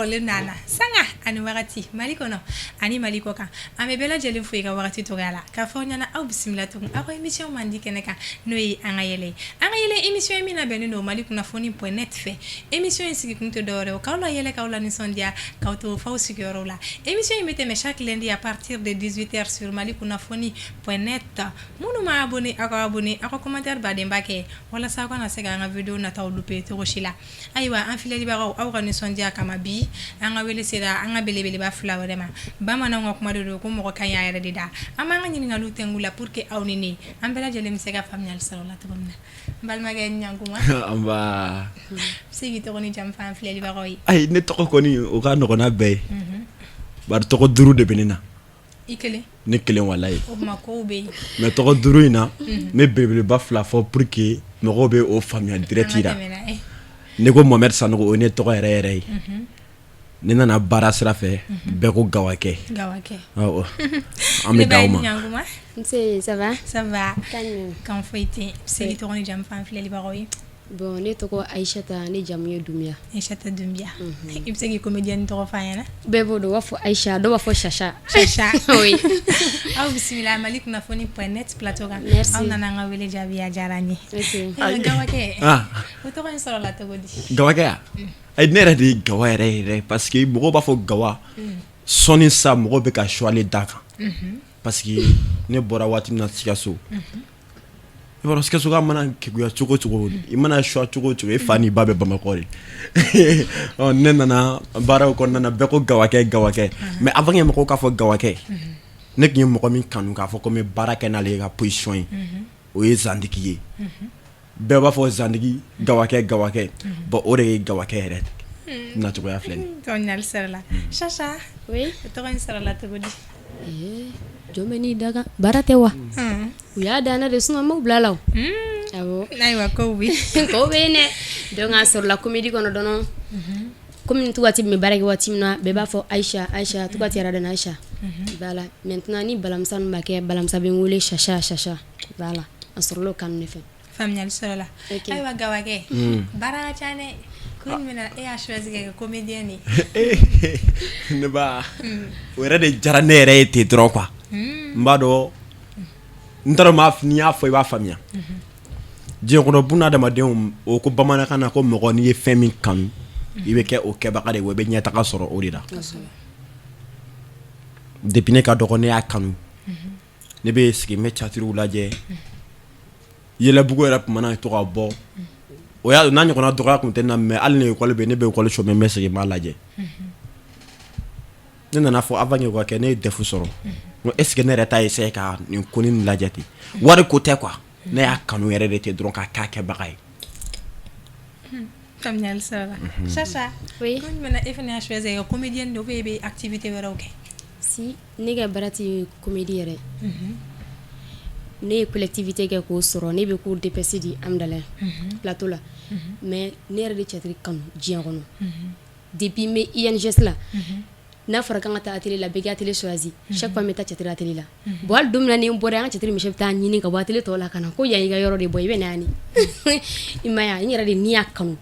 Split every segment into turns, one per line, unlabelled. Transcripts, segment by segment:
sɔgɔlen don an na sanga ani wagati Mali kɔnɔ ani Mali kɔ kan. An bɛ bɛɛ lajɛlen fo i ka wagati tɔgɔya la k'a fɔ aw ɲɛna aw bisimila tugun aw ka émission mandi kɛnɛ kan, n'o ye An ka yɛlɛ ye. An ka yɛlɛ émission min labɛnnen don Mali kunnafoni point net fɛ. Émission in sigikun tɛ dɔwɛrɛ ye k'aw la yɛlɛ, k'aw la nisɔndiya, k'aw to f'aw sigiyɔrɔw la. Émission in bɛ tɛmɛ chaque lundi à partir de 18 heures sur Mali kunnafoni point net. Minnu ma abonné, aw ka abonné, aw ka commentaire badenba kɛ walasa aw kana se k'an ka vidéo nataw louper cogo si la. Ayiwa, an filɛlibagaw, aw ka nisɔndiya kama, bi an ka wele sera an ka belebeleba fila wɛrɛ ma. Bamananw ka kuma de don ko mɔgɔ ka ɲi a yɛrɛ de da. An b'an ka ɲininkaliw tɛngu la pour que aw ni ne, an bɛɛ lajɛlen bɛ se ka faamuyali sɔrɔ o la cogo min na. N balimakɛ, ɲankuma.
Nba.
Se k'i tɔgɔ ni jamu fɔ an filɛlibagaw ye?
Ayi, ne tɔgɔ kɔni, o ka nɔgɔn n'a bɛɛ ye, bari tɔgɔ duuru de bɛ ne na.
I kelen?
Ne kelen, walayi.
O tuma kow bɛ yen.
Mais tɔgɔ duuru in na, n bɛ belebeleba fila fɔ pour que mɔgɔw bɛ o faamuya direct la. Ne ko Mohamed Sanogo, o ye ne tɔgɔ yɛrɛ yɛrɛ ye. Ne nana baara sira fɛ, bɛɛ ko Gawakɛ.
Gawakɛ.
Awɔ, an bɛ d'aw ma.
Nse, ça va?
Ça va. Kan foyi tɛ yen. Se k'i tɔgɔ ni jamu fɔ an filɛlibagaw ye?
Bon, ne tɔgɔ Ayisata, ne jamu ye Dunbiya.
Ayisata Dunbiya. I bɛ se k'i comédienne tɔgɔ fɔ an ɲɛna?
Bɛɛ b'o dɔn, u b'a fɔ Ayisa, dɔw b'a fɔ Sasa.
Sasa.
Oui.
Aw bisimila Mali kunnafoni point net plateau kan.
Merci.
Aw nana an ka wele jaabi, a diyara an ye.
Ok.
Gawakɛ.
Ah.
O tɔgɔ in sɔrɔla cogo di?
Gawakɛ ya? Ayi, ne yɛrɛ de ye Gawa yɛrɛ yɛrɛ, parce que mɔgɔw b'a fɔ Gawa sɔnni sa, mɔgɔw bɛ ka choix da kan, parce que ne bɔra waati min na Sikaso, i b'a dɔn Sikaso ka mana keguya cogo o cogo, i mana choix cogo o cogo, e fa n'i ba bɛ Bamakɔ de. Ɔ, ne nana baaraw kɔnɔna na, bɛɛ ko Gawakɛ, Gawakɛ. Mais avant que mɔgɔw k'a fɔ Gawakɛ, ne tun ye mɔgɔ min kanu k'a fɔ ko n bɛ baara kɛ n'ale ye ka position ye, o ye Zandigi ye. Bɛɛ b'a fɔ Zandigi, Gawakɛ, Gawakɛ. Bon, o de ye Gawakɛ yɛrɛ nacogoya filɛ nin ye.
Faamuyali sɔrɔla. Sasa.
Oui.
O tɔgɔ in sɔrɔla cogo di?
Ee, jɔn bɛ n'i da kan baara tɛ wa? U y'a da ne de, sinon n m'u bila la o. Awɔ.
Ayiwa, kow bɛ
yen. Kow bɛ yen dɛ. Donc a sɔrɔla comédie kɔnɔ dɔrɔn. Komi Tugati tun bɛ baara kɛ waati min na, bɛɛ b'a fɔ Ayisa, Ayisa, Tugati yɛrɛ dana Ayisa. Voilà, maintenant ni Balamisa ninnu b'a kɛ, Balamisa bɛ n wele Sasa, Sasa. Voilà, a sɔrɔla o kanu de fɛ.
Faamuyali sɔrɔla.
Ok.
Ayiwa Gawakɛ, baara ka ca dɛ. Kun jumɛn na e y'a choisi ka kɛ comédien ye?
Ne ba, o yɛrɛ de diyara ne yɛrɛ ye ten dɔrɔn quoi. N b'a dɔn, n t'a dɔn n'i y'a fɔ i b'a faamuya. Diɲɛ kɔnɔ, buna adamadenw, o ko bamanankan na ko mɔgɔ n'i ye fɛn min kanu, i bɛ kɛ o kɛbaga de ye, wa i bɛ ɲɛtaga sɔrɔ o de la. Depuis ne ka dɔgɔ, ne y'a kanu. Ne bɛ sigi, n bɛ théâtre lajɛ. Yɛlɛbugu yɛrɛ tun mana to ka bɔ, o y'a n'a ɲɔgɔnna dɔgɔya tun tɛ na, mais hali ni école bɛ, ne bɛ école chômer, n bɛ segin, n b'a lajɛ. Ne nana fɔ avant que o ka kɛ, ne ye DEF sɔrɔ. N ko est ce que ne yɛrɛ t'a essayer ka nin ko nin lajɛ ten? Wari ko tɛ quoi, ne y'a kanu yɛrɛ de ten dɔrɔn ka k'a kɛbaga ye.
Faamuyali sɔrɔla. Sasa.
Oui.
Kun jumɛn na e fana y'a choisi ka kɛ comédienne de ou bien e bɛ activité wɛrɛw kɛ?
Si, ne ka baara tɛ comédie yɛrɛ. Ne ye collectivité kɛ k'o sɔrɔ, ne bɛ cours d'EPS di Amidalayi plateau la. Mais ne yɛrɛ de théâtre kanu diɲɛ kɔnɔ. Depuis n bɛ INGS la, n'a fɔra k'an ka taa atelier la, bɛɛ k'i atelier choisi. Chaque fois n bɛ taa théâtre atelier la. Bon, hali don min na ni n bɔra, an ka théâtre monsieur bɛ taa ɲini ka bɔ atelier tɔw la ka na ko yan y'i ka yɔrɔ de bɔ, i bɛ na yan de. I ma ye, n yɛrɛ de ni y'a kanu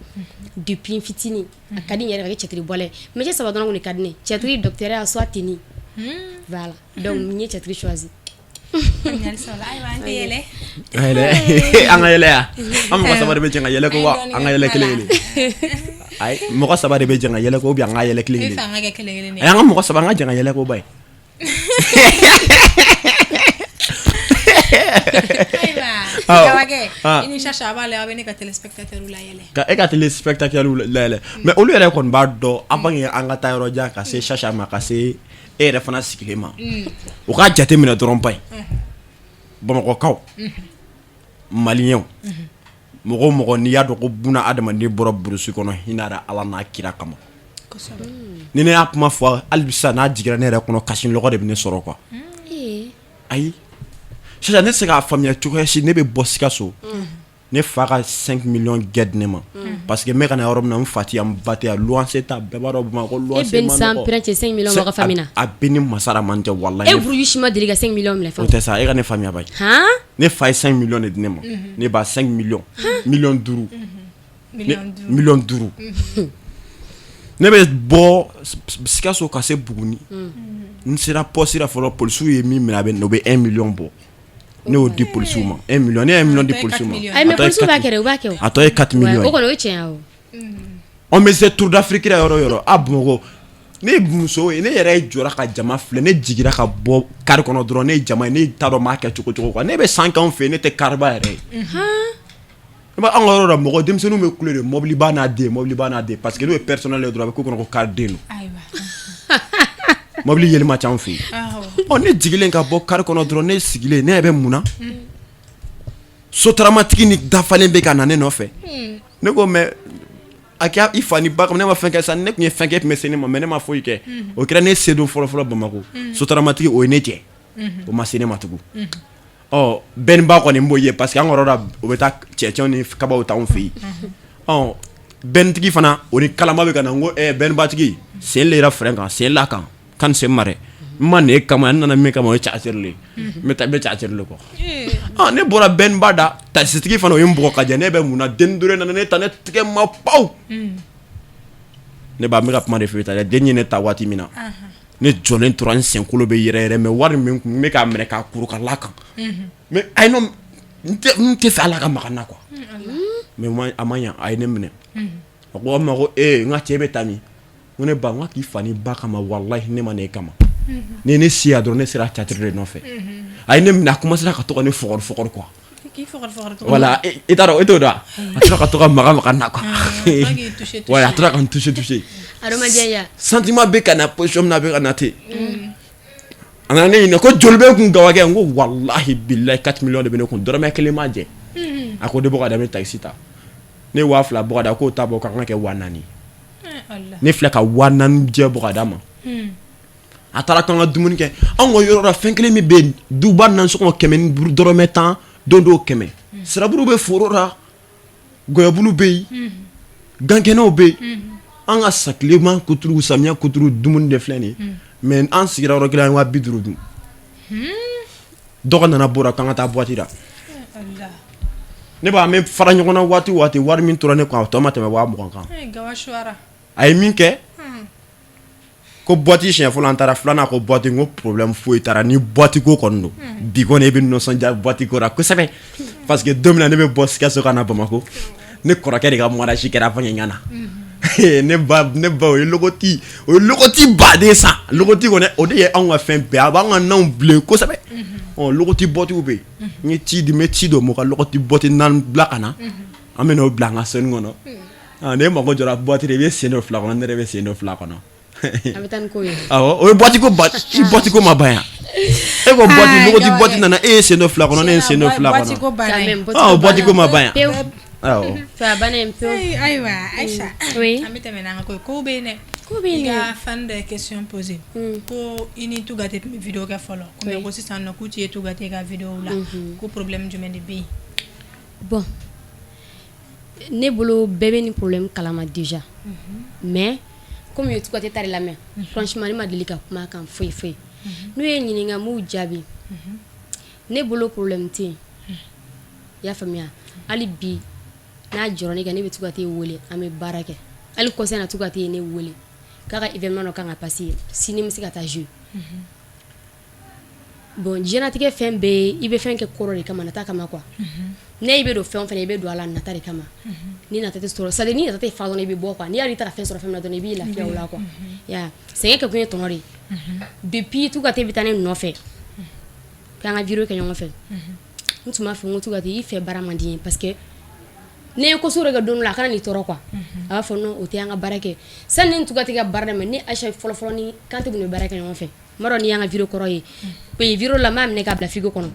depuis n fitinin. A ka di n yɛrɛ ka kɛ théâtre bɔla ye. Métier saba dɔrɔn de ka di ne ye: théâtre, docteur, soit tenue. Voilà, donc n ye théâtre choisi.
Faamuyali sɔrɔla. Ayiwa, an tɛ yɛlɛ.
An ka yɛlɛ yan. An mɔgɔ saba de bɛ jɛ ka yɛlɛ ko wa an ka yɛlɛ kelen kelen? Ayi, mɔgɔ saba de bɛ jɛ ka yɛlɛ ko ou bien an ka yɛlɛ kelen
E
kelen?
fɛ an ka kɛ kelen kelen de.
Ayi, an ka mɔgɔ saba, an ka jɛ ka yɛlɛ ko ba ye.
Ayiwa, Gawakɛ, i ni Sasa, a b'a la, aw bɛ ne ka téléspectateur la yɛlɛ.
Ka e ka téléspectateur la yɛlɛ, mais olu yɛrɛ kɔni b'a dɔn, avant que an ka taa yɔrɔ jan ka se Sasa ma, ka se e yɛrɛ fana sigilen ma, u k'a jate minɛ dɔrɔn ba ye, Bamakɔkaw, maliyɛnw, mɔgɔ o mɔgɔ n'i y'a dɔn ko buna adamaden bɔra burusi kɔnɔ, hinɛ Ala n'a kira kama. Ni ne y'a kuma fɔ hali sisan, n'a jiginna ne yɛrɛ kɔnɔ, kasi lɔgɔ de bɛ ne sɔrɔ quoi. Ayi sisan, ne tɛ se k'a faamuya cogoya si. Ne bɛ bɔ Sikaso, ne fa ka 5 millions gɛ di ne ma, parce que n bɛ ka na yɔrɔ min na, n fa tɛ yan, n ba tɛ yan, luwanse ta, bɛɛ b'a dɔn Bamakɔ luwanse
E bɛ
man
san
nɔgɔn.
pɛrɛn cɛ 5 millions bɔ ka famille na.
A bɛ ni masa man tɛ, walahi.
E buruju si ma deli ka 5 millions minɛ
O
fɔlɔ.
tɛ sa, e ka ne faamuya ba ye.
Han.
Ne fa ye 5 millions de di ne ma. Ne ba, 5 millions, 5 millions.
5 millions.
5 millions. Ne bɛ bɔ Sikaso ka se Buguni, n sera poste la fɔlɔ, polisiw ye min minɛ, a bɛ o bɛ 1 million bɔ. Ne y'o di polisiw ma, 1 million, ne ye 1 million di polisiw ma.
Ayi, mais polisiw b'a kɛ dɛ, u b'a kɛ o.
A tɔ ye 4 millions ye.
O kɔni o ye tiɲɛ ye o.
On bɛ se Tour d'Afrique la yɔrɔ o yɔrɔ, a Bamakɔ, ne ye muso ye, ne yɛrɛ jɔra ka jama filɛ, ne jiginra ka bɔ car kɔnɔ dɔrɔn, ne ye jama ye, ne t'a dɔn n b'a kɛ cogo cogo quoi. Ne bɛ san k'anw fɛ yen, ne tɛ car ba yɛrɛ ye. I b'a anw ka yɔrɔ la, mɔgɔ denmisɛnninw bɛ kule de mɔbiliba n'a den, mɔbiliba n'a den, parce que n'o ye personnel ye dɔrɔn, a bɛ k'u kɔnɔ ko car den don. Mɔbili yeli ma ca anw fɛ yen. Ɔ, ne jigilen ka bɔ car kɔnɔ dɔrɔn, ne sigilen, ne ɲɛ bɛ mun na? Sotramatigi ni dafalen bɛ ka na ne nɔfɛ. Ne ko mais a kɛ i fa ni ba kama, ne ma fɛn kɛ sa, ne tun ye fɛn kɛ, e tun bɛ se ne ma, mais ne ma foyi kɛ. O kɛra ne sedon fɔlɔ fɔlɔ Bamakɔ. Sotramatigi, o ye ne jɛ. O ma se ne ma tugun. Ɔ, bɛnba kɔni n b'o ye, parce que an ka yɔrɔ la, o bɛ taa cɛncɛnw ni kabaw ta anw fɛ yen. Ɔ, bɛntigi fana, o ni kalama bɛ ka na. N ko bɛnbatigi, sen lera frein kan, sen la kan kan sen ma dɛ. N ma nin kama, n nana min kama, o ye chargeur le ye. N bɛ taa, n bɛ chargeur le kɔ. Ɔ, ne bɔra bɛnba da, taxitigi fana, o ye n bugɔ ka jɛ. Ne bɛ mun na? Den duuru nana ne ta, ne tigɛ ma pawu. Ne ba, n bɛ ka kuma de f'i ye tan dɛ. Den ye ne ta waati min na, ne jɔlen tora, n senkolo bɛ yɛrɛ yɛrɛ, mais wari min kun n bɛ k'a minɛ k'a kuru ka la kan, mais ayi non, n tɛ fɛ ala ka maga n na quoi. Mais a ma ɲa, a ye ne minɛ, a ko ma ko ee, n ka cɛ bɛ taa min? N ko ne ba, n ka k'i fa ni ba kama, walahi ne ma na e kama. Ni ne se yan dɔrɔn, ne sera théâtre de nɔfɛ. A ye ne minɛ, a commencé ka to ka ne fɔgɔri fɔgɔri quoi. Voilà, i t'a dɔn, e t'o dɔn, a tora ka to ka maga maga n na quoi. Ouais, a tora ka n toucher toucher. Sentiment bɛ ka na position min na, a bɛ ka na ten. A nana ne ɲininka ko joli bɛ n kun Gawakɛ? N ko walahi bilahi, 4 millions de bɛ ne kun, dɔrɔmɛ kelen ma jɛ. A ko de bɔ ka da, n bɛ taxi ta. Ne ye 2000 bɔ ka da, k'o ta bɔ k'an ka kɛ 4000. Ne filɛ ka 4000 jɛ bɔ ka d'a ma. A taara k'an ka dumuni kɛ. Anw ka yɔrɔ la, fɛn kelen min bɛ yen, duba nasɔngɔ 100 ni duuru, dɔrɔmɛ 10, don dɔw 100. Sirabulu bɛ foro la, gɔyɔbulu bɛ yen, gankɛnɛw bɛ yen. An ka sa tilema kuturu, samiya kuturu, dumuni de filɛ nin ye. Mais an sigira yɔrɔ kelen, an ye 50 000 dun. Dɔgɔ nana bɔra k'an ka taa boîte la. Ne b'a, an bɛ fara ɲɔgɔn na waati o waati, wari min tora ne kun, a tɔ ma tɛmɛ 20 000 kan. A ye min kɛ ko boîte, siɲɛ fɔlɔ an taara, filanan ko boîte, n ko problème foyi taara ni boîte ko kɔni don. Bi kɔni e bɛ nisɔndiya boîte ko la kosɛbɛ, parce que don min na ne bɛ bɔ Sikaso ka na Bamakɔ, ne kɔrɔkɛ de ka mariage kɛra avant n ka na. Ne ba, ne ba, o ye logoti, o ye logoti baden san. Logoti kɔni, o de ye anw ka fɛn bɛɛ, a b'an ka nanw bilen kosɛbɛ. Ɔ, logoti bɔtiw bɛ yen, n ye ci di, n bɛ ci dɔ mɔ ka logoti bɔti naani bila ka na, an bɛ n'o bila an ka scène kɔnɔ. Ne mago jɔra boîte de, i bɛ sen don fila kɔnɔ, ne yɛrɛ bɛ sen don fila kɔnɔ.
A bɛ taa ni ko ye.
Awɔ, o ye boîte ko ba, boîte ko ma ban yan. E ko boîte, logoti boîte nana, e ye sen don fila kɔnɔ, ne ye sen don fila kɔnɔ. Ɔ, boîte ko ma ban yan. Awɔ.
A bannen pewu.
Ayiwa Aïcha.
Oui.
An bɛ tɛmɛ n'an ka ko ye. Kow bɛ yen dɛ.
Ko bɛ yen
I
dɛ.
ka fan dɔ ye question posé. Ko i ni Tugate tun bɛ vidéo kɛ fɔlɔ. Mais ko sisan nɔ k'u t'i ye Tugate ka vidéo la. Ko problème jumɛn de bɛ yen?
Bon, ne bolo, bɛɛ bɛ nin problème kalama déjà. Mais comme u ye Tugate ta de lamɛn, franchement ne ma deli ka kuma a kan foyi foyi. N'u ye n ɲininka, n b'u jaabi. Ne bolo, problème tɛ yen. I y'a faamuya? Hali bi n'a jɔra ne kan, ne bɛ Tugate wele, an bɛ baara kɛ. Hali kɔsa in na, Tugate ye ne wele k'a ka événement dɔ kan ka passer sini, n bɛ se ka taa jouer. Bon, diɲɛlatigɛ fɛn bɛɛ, i bɛ fɛn kɛ kɔrɔ de kama, nata kama quoi. Ne i bɛ don fɛn o fɛn na, i bɛ don a la nata de kama. Ni nata tɛ sɔrɔ, c'est à dire ni nata tɛ fa dɔrɔn, i bɛ bɔ quoi. N'i y'a dɔn i taara fɛn sɔrɔ fɛn min na dɔrɔn, i b'i lafiya o la quoi. I y'a ye? Sɛgɛn kɛ kun ye tɔnɔ de ye. Depuis Tugate bɛ taa ne nɔfɛ k'an ka vidéo kɛ ɲɔgɔn fɛ, n tun b'a fɔ n ko Tugate, i fɛ baara man di n ye, parce que ne ye ko sugu dɔ kɛ don dɔ la, a kana n'i tɔɔrɔ quoi. A b'a fɔ non, o tɛ an ka baara kɛ. Sani ne Tugate ka baara daminɛ, ne Aïcha fɔlɔ fɔlɔ ni Kante tun bɛ baara kɛ ɲɔgɔn fɛ. N b'a dɔn n'i y'an ka vidéo kɔrɔ ye, vidéo la n b'a minɛ k'a bila frigo kɔnɔ.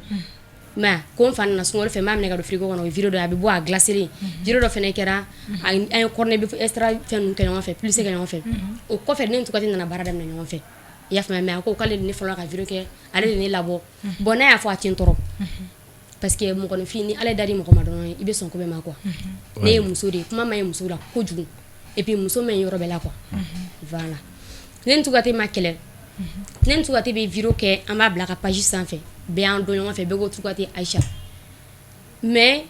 Mais ko n fa nana sunkalo fɛ, n b'a minɛ ka don frigo kɔnɔ, o ye vidéo dɔ ye, a bɛ bɔ a glacé. Vidéo dɔ fana kɛra, an ye cornet bɛ extra fɛn ninnu kɛ ɲɔgɔn fɛ, plus kɛ ɲɔgɔn fɛ. O kɔfɛ, ne ni Tugate nana baara daminɛ ɲɔgɔn fɛ. I y'a faamuya? Mais a ko k'ale de ne fɔlɔ ka vidéo kɛ, ale de ne labɔ. Bon, n'a y'a fɔ, a tɛ n tɔɔrɔ, parce que mɔgɔninfin, ni Ala ye da di mɔgɔ ma dɔrɔn, i bɛ sɔn ko bɛɛ ma quoi. Ne ye muso de ye, kuma ma ɲi muso la kojugu, et puis muso ma ɲi yɔrɔ bɛɛ la quoi. Voilà, ne ni Tugate ma kɛlɛ. Ne ni Tugate bɛ vidéo kɛ, an b'a bila ka page sanfɛ, bɛɛ y'an dɔn ɲɔgɔn fɛ, bɛɛ ko Tugate Aïcha. Mais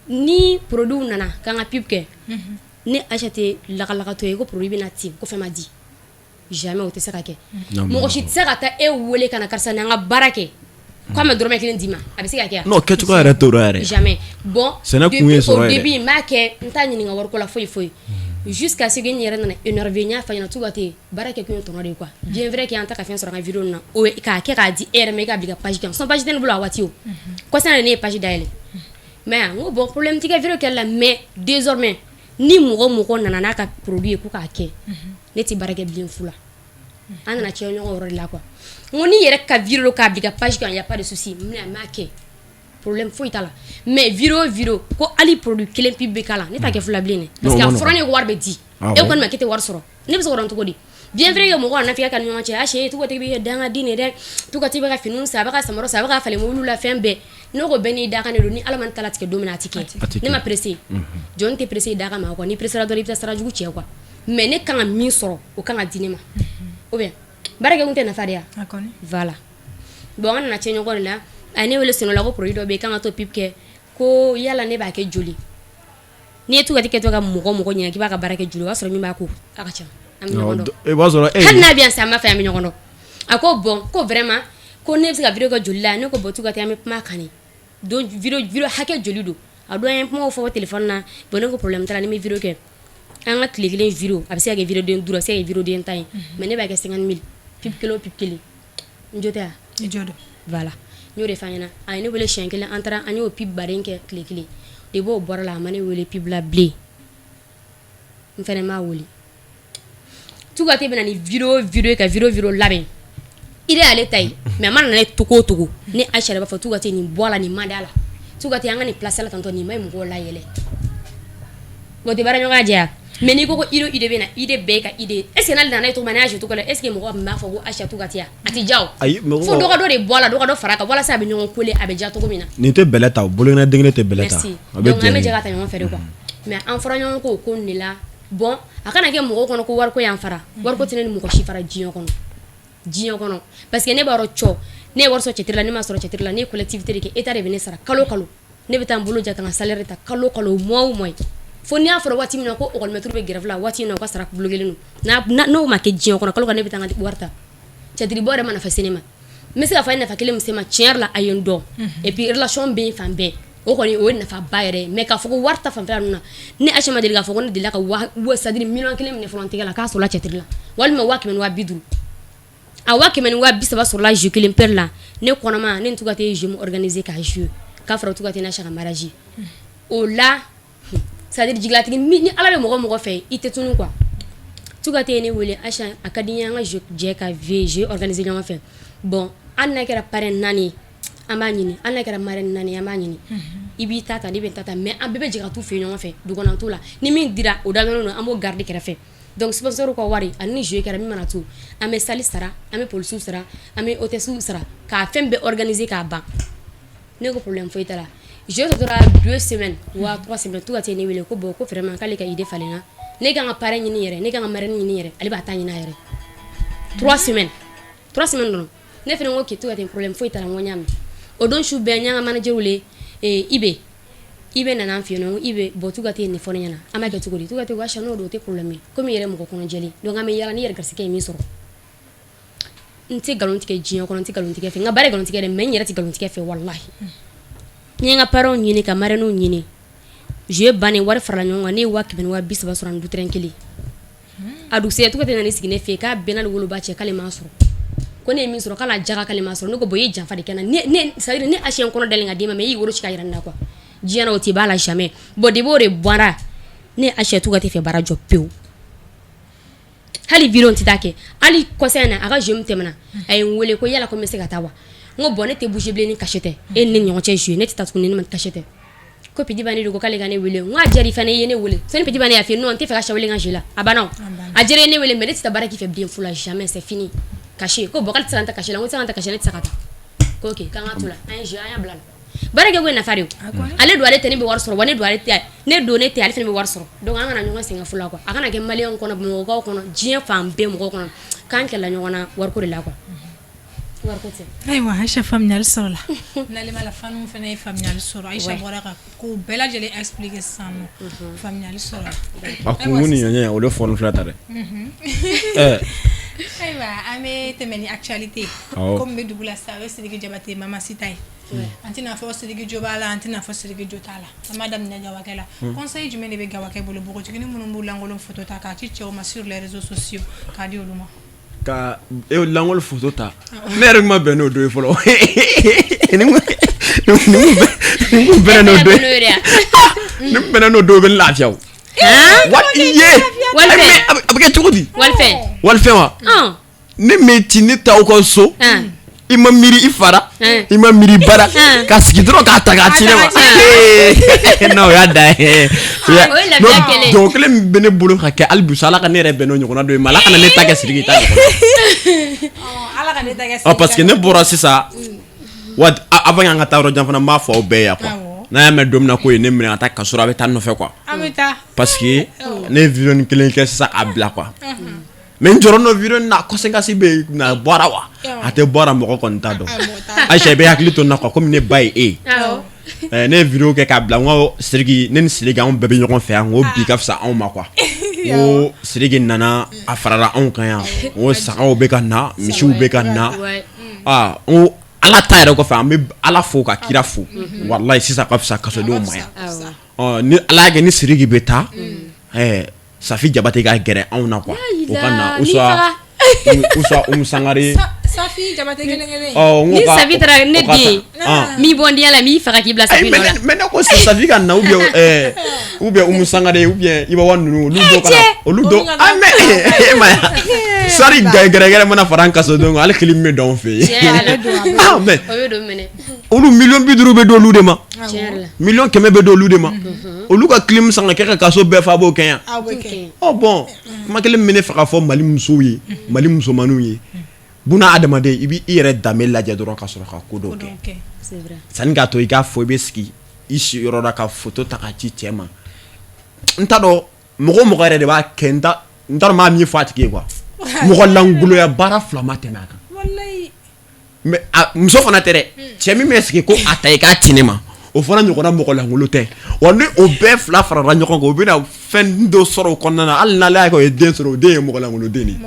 ni produit nana k'an ka pub kɛ, Ne Aïcha tɛ lagalagatɔ ye ko produit bɛ na ten ko fɛn ma di, jamais, o tɛ se ka kɛ. Mɔgɔ si tɛ se ka taa e wele ka na, karisa, ni an ka baara kɛ, k'a ma dɔrɔmɛ kelen d'i ma, a bɛ se ka kɛ?
Non, kɛcogo yɛrɛ t'o la yɛrɛ.
Jamais. Bon,
sɛnɛ kun ye sɔrɔ
yɛrɛ. Depuis n b'a kɛ, n t'a ɲininka wariko la foyi foyi, jusqu'à ce que n yɛrɛ nana énervé. N y'a fɔ a ɲɛna, Tuga tɛ baara kɛ kun ye tɔnɔ de ye quoi. Bien vrai que an ta ka fɛn sɔrɔ an ka vidéo na, o ye k'a kɛ k'a di e yɛrɛ ma, e k'a bila i ka page kan. Sinon page tɛ ne bolo a waati, o kɔsa in na ne ye page dayɛlɛ. Mais n ko bon, problème tɛ kɛ vidéo kɛli la, mais désormais ni mɔgɔ mɔgɔ nana n'a ka produit ye ko k'a kɛ, ne tɛ baara kɛ bilen fu la. An nana cɛ ɲɔgɔn yɔrɔ de la quoi. N ko n'i yɛrɛ ka vidéo k'a bila i ka page kan, y a pas de souci, mais n b'a kɛ, problème foyi t'a la. Mais vidéo vidéo ko hali produit kelen pub bɛ k'a la, ne t'a kɛ fu la bilen dɛ, parce que a fɔra ne ko wari bɛ di, e ko ne ma k'e tɛ wari sɔrɔ, ne bɛ se k'o dɔn cogo di? Bien vrai que mɔgɔw nafiya ka ni ɲɔgɔn cɛ, Aïcha, Tuga tɛ bɛ kɛ dangaden de dɛ, Tuga tɛ bɛ ka finiw san, a bɛ ka samara san, a bɛ ka falen mobiliw la, fɛn bɛɛ. Ne ko bɛɛ n'i dakan de don. Ni Ala ma ne ta latigɛ don min na, a tɛ kɛ. Ne ma pressé, jɔn tɛ pressé dakan ma quoi. Ni pressé la dɔrɔn, i bɛ taa sira jugu cɛ quoi. Mais ne kan ka min sɔrɔ, o kan ka di ne ma, ou bien baara kɛ kun tɛ nafa de ya. Voilà. Bon, an nana cɛ ɲɔgɔn de la. A ye ne wele senɔ la ko produit dɔ bɛ yen k'an ka to pub kɛ, ko yala ne b'a kɛ joli? N'i ye Tuga kɛ to ka mɔgɔ mɔgɔ ɲininka k'i b'a ka baara kɛ joli, o b'a sɔrɔ min b'a ko a ka ca, an bɛ ɲɔgɔn dɔn.
I b'a sɔrɔ
Hali n'a bɛ yan sisan, an b'a fɛ an bɛ ɲɔgɔn dɔn. A ko bon, ko vraiment, ko ne bɛ se ka vidéo kɛ joli la? Ne ko bon, Tuga tɛ, an bɛ kuma kan de don, vidéo hakɛ joli don? A don an ye kumaw fɔ téléphone na. Bon, ne ko problème t'a la, ni n bɛ vidéo kɛ, an ka tile kelen vidéo, a bɛ se ka kɛ vidéo den 5, a bɛ se ka kɛ vidéo den 10 ye, mais ne b'a kɛ 50 000, pub kelen o pub kelen. N jo tɛ wa?
I jo don.
Voilà, n y'o de f'a ɲɛna. A ye ne wele siɲɛ kelen, an taara, an y'o pub baden kɛ tile kelen. Depuis o bɔra la, a ma ne wele pub la bilen, n fɛnɛ m'a wele. Tuga tɛ bɛ na ni vidéo vidéo ka vidéo vidéo labɛn, i de y'ale ta ye, mais a mana na ne togo o togo, ne Aïcha yɛrɛ b'a fɔ Tuga tɛ nin bɔ a la, nin man di a la, Tuga tɛ an ka nin place la tantɔ, nin ma ɲi, mɔgɔw la yɛlɛ. O tɛ baara ɲɔgɔnya jɛ. Mais n'i ko ko idée idée bɛ na, idée bɛɛ ka idée, est ce que n'ale nana ye cogo min na, n'a y'a joué cogo la, est ce que mɔgɔ tun b'a fɔ ko Aïcha Tuga tɛ yan? A tɛ diya o.
Ayi.
Fo dɔ ka dɔ de bɔ a la, dɔ ka dɔ fara a kan, walasa a bɛ ɲɔgɔn coller, a bɛ diya cogo min na.
Nin tɛ bɛlɛ ta, o bolonkɛnɛ den kelen tɛ bɛlɛ ta.
Merci.
A bɛ
Donc an bɛ
jɛ.
Jɛ ka taa ɲɔgɔn fɛ de quoi. Mais an fɔra ɲɔgɔn kɔ o ko nin de la. Bon, a kana kɛ mɔgɔw kɔnɔ ko wariko y'an fara. Wariko tɛ ne ni mɔgɔ si fara diɲɛ kɔnɔ, diɲɛ kɔnɔ, parce que ne b'a dɔn cɔ, ne ye wari sɔrɔ cɛtiri la, ne ma sɔrɔ cɛtiri la, ne ye collectivité de kɛ, état de bɛ ne sara kalo kalo. Ne bɛ taa n bolo ja ka n ka salaire ta kalo kalo, mois o mois. Fo n'i y'a fɔra waati min na ko école maître bɛ grève la, waati min na u ka sara bloqué don, n'o ma kɛ diɲɛ kɔnɔ, kalo kalo ne bɛ taa n ka wari ta. Cɛtiri bɔ yɛrɛ ma nafa se ne ma. N bɛ se k'a fɔ a ye nafa kelen min se ma, tiɲɛ yɛrɛ la, a ye n dɔn, et puis relation bɛ yen fan bɛɛ, o kɔni o ye nafaba yɛrɛ ye. Mais k'a fɔ ko wari ta fanfɛla ninnu na, ne Aïcha ma deli k'a fɔ ko ne delila ka wa, c'est à dire 1 million minɛ fɔlɔ n tɛgɛ la k'a sɔrɔla cɛtiri la, walima 150 000, a 130 000 sɔrɔla jeu kelen pere la. Ne kɔnɔma, ne ni Tuga tɛ jeu min organiser k'a jouer, k'a fɔra Tuga tɛ n'a ka mariage o la, c'est à dire jigilatigɛ ni Ala bɛ mɔgɔ mɔgɔ fɛ, i tɛ tunun quoi. Tuga tɛ ne wele, Aïcha, a ka di n ye an ka jɛ ka jeu organiser ɲɔgɔn fɛ. Bon, hali n'a kɛra parrain 4 ye, an b'a ɲini, hali n'a kɛra marraine 4 ye, an b'a ɲini. I b'i ta ta, ne bɛ n ta ta, mais an bɛɛ bɛ jɛ ka t'u fɛ yen ɲɔgɔn fɛ, dugukɔnɔ t'o la. Ni min dira, o da dɔnnen don, an b'o garder kɛrɛfɛ. Donc sponsor ka wari ani ni jeu kɛra, min mana to, an bɛ salle sara, an bɛ policiers sara, an bɛ hôtesse sara, k'a fɛn bɛɛ organiser k'a ban. Ne ko problème foyi t'a la. Jeu tɔ tora 2 semaines wa 3 semaines, Tuga tɛ ne wele ko bon, ko vraiment k'ale ka idée falenna, ne kan ka parrain ɲini yɛrɛ, ne kan ka marraine ɲini yɛrɛ, ale b'a ta ɲini a yɛrɛ. 3 semaines, 3 semaines dɔrɔn. Ne fana ko k'i Tuga tɛ, problème foyi t'a la. N ko n y'a mɛn. O don su bɛɛ, n y'an ka manager wele, Ibe. Ibe nana an fɛ yen nɔ. N ko Ibe, bon, Tuga tɛ nin fɔ ne ɲɛna, an b'a kɛ cogo di? Tuga tɛ ko Aïcha, n'o don, o tɛ problème ye, komi i yɛrɛ mɔgɔ kɔnɔjɛlen, donc an bɛ yala, n'i yɛrɛ garisɛgɛ ye min sɔrɔ. N tɛ nkalon tigɛ diɲɛ kɔnɔ, n tɛ nkalon tigɛ fɛ, n ka baara ye nkalon tigɛ dɛ, mais n yɛrɛ tɛ nkalon tigɛ fɛ, walahi. N ye n ka parrain ɲini ka marraine ɲini, jeu bannen, wari farala ɲɔgɔn kan, ne ye 130 000 sɔrɔ ani dutɛrɛn kelen. A dugusɛjɛ, Tuga tɛ nana sigi ne fɛ yen k'a bɛɛ n'ale woloba cɛ, k'ale m'a sɔrɔ, ko ne ye min sɔrɔ, k'ale jaga, k'ale m'a sɔrɔ. Ne ko bon, i ye janfa de kɛ n na. Ne, c'est à dire ne Aïcha, n kɔnɔ dalen ka d'e ma, mais i y'i woro ci ka yira ne na quoi. Diɲɛ na, o tɛ b'a la jamais. Bon, depuis o de bɔra, ne Aïcha, Tuga tɛ fɛ baara jɔ pewu, hali vidéo n tɛ taa kɛ. Hali kɔsa in na, a ka jeu min tɛmɛna, a ye n wele ko yala ko n bɛ se ka taa wa? N ko bon, ne tɛ bouger bilen ni cachet tɛ e ni ne ɲɔgɔn cɛ jeu, ne tɛ taa tuguni ni ne ma cachet tɛ. Ko Petit Bani de ko k'ale ka ne wele. N ko a diyara i fana, i ye ne wele sani Petit Bani y'a fɔ non, n tɛ fɛ ka Aïcha wele n ka jeu la, a banna. O a diyara i ye ne wele, mais ne tɛ taa baara k'i fɛ bilen fu la, jamais, c'est fini. Cachet ko bon, k'ale tɛ se ka n ta cachet la. N ko tɛ se ka n ta cachet, ne tɛ se ka taa. Ko ok, k'an ka to la, an ye jeu, an y'a bila la. Baara kɛ ko ye nafa de ye, ale don ale tɛ, ne bɛ wari sɔrɔ wa, ne don ale tɛ, ne don ne tɛ, ale fana bɛ wari sɔrɔ. Donc an kana ɲɔgɔn sɛgɛn fu la quoi. A kana kɛ maliyɛnw kɔnɔ, bamakɔkaw kɔnɔ, diɲɛ fan bɛɛ mɔgɔw kɔnɔ k'an kɛlɛla ɲɔgɔn na wariko de la quoi.
Ayiwa Aïcha, faamuyali sɔrɔla n'ale la fanu fana ye faamuyali sɔrɔ. Aïcha bɔra ka ko bɛɛ lajɛlen expliquer sisan nɔ, faamuyali sɔrɔla.
A kun ni ɲɛ o de fɔlɔ filɛ ta dɛ.
Ayiwa, an bɛ tɛmɛ ni actualité. Komi bɛ dugu la sisan, o ye Sidiki Jabate Mama Sita ye. An tɛna fɔ Sidiki jo b'a la, an tɛna fɔ Sidiki jo t'a la. An b'a daminɛ Gawakɛ la. Conseil jumɛn de bɛ Gawakɛ bolo npogotiginin minnu b'u lankolon photo ta k'a ci cɛw ma sur les réseaux sociaux, k'a di olu ma?
Ka e lankolon photo ta, ne yɛrɛ ma bɛn n'o don ye fɔlɔ. Ni bɛnna n'o don ye, ni bɛnna n'o don, o bɛ n lafiya o. Wa i ye a bɛ kɛ cogo di?
Walifɛn.
Walifɛn wa? Ne m'e ci, ne t'aw ka so, i ma miiri i fara, i ma miiri bara, ka sigi dɔrɔn k'a ta k'a ci ne ma. Non, o y'a dan ye. Dɔw kelen min bɛ ne bolo ka kɛ hali bi sa, Ala ka ne yɛrɛ bɛn n'o ɲɔgɔnna dɔ ye, mais Ala kana ne ta kɛ Sidiki ta ɲɔgɔn, parce que ne bɔra sisan wa. Avant an ka taa yɔrɔ jan fana, n b'a fɔ aw bɛɛ yan quoi, n'a y'a mɛn don min na ko ye ne minɛ ka taa kaso la, a bɛ taa n nɔfɛ quoi, parce que ne ye vidéo kelen kɛ sisan k'a bila quoi. Mais n jɔrɔ n'o vidéo na, conséquence bɛ yen na bɔra wa a tɛ bɔra, mɔgɔ kɔni t'a dɔn. Aïcha, i bɛ hakili to n na quoi, komi ne ba ye e ye. Ne ye vidéo kɛ k'a bila, n ko Sidiki, ne ni Sidiki, anw bɛɛ bɛ ɲɔgɔn fɛ yan, n ko bi ka fisa anw ma quoi. N ko Sidiki nana, a farala anw kan yan, n ko sagaw bɛ ka na, misiw bɛ ka na. Aa, n ko Ala ta yɛrɛ kɔfɛ, an bɛ Ala fo ka kira fo, walayi sisan ka fisa kasodenw ma yan. Ɔ ni Ala y'a kɛ ni Sidiki bɛ taa, Safi Jabate ka gɛrɛ anw na quoi, o ka na, ou soit Umu Sangare.
Safi Jabate kelen kelen.
Ɔ
ni Safi taara, ne den m'i bɔ n den la, m'i faga k'i bila Safi nɔ la.
Mais ne ko Safi ka na, ou bien Umu Sangare, ou bien Iba One ninnu, olu dɔw ka na, olu dɔw. Ah mais e ma ye, sari gɛrɛgɛrɛ mana fara an kasodenw kan, hali kelen bɛ don anw fɛ
yen.
Ah mais olu 50 miliyɔn bɛ d'olu de ma, 100 miliyɔn bɛ d'olu de ma, olu ka clim san ka kɛ ka kaso bɛɛ fa, b'o kɛ yan. Ɔ bon, kuma kelen min bɛ ne fɛ ka fɔ Mali musow ye, Mali musomaninw ye, buna adamaden, i b'i yɛrɛ danbe lajɛ dɔrɔn ka sɔrɔ ka ko dɔw kɛ. Sanni k'a to i k'a fɔ i bɛ sigi i siyɔrɔ la ka photo ta ka ci cɛ ma, n t'a dɔn mɔgɔ o mɔgɔ yɛrɛ de b'a kɛ, n t'a dɔn n b'a min fɔ a tigi ye quoi. Mɔgɔ lankolonya baara fila ma tɛmɛ a kan. Mais muso fana tɛ dɛ, cɛ min bɛ sigi ko a ta i k'a ci ne ma, o fana ɲɔgɔnna mɔgɔ lankolon tɛ wa. Ni o bɛɛ fila farala ɲɔgɔn kan, o bɛna fɛn dɔ sɔrɔ o kɔnɔna na. Hali n'ale y'a kɛ o ye den sɔrɔ, o den ye mɔgɔ lankolon den de ye,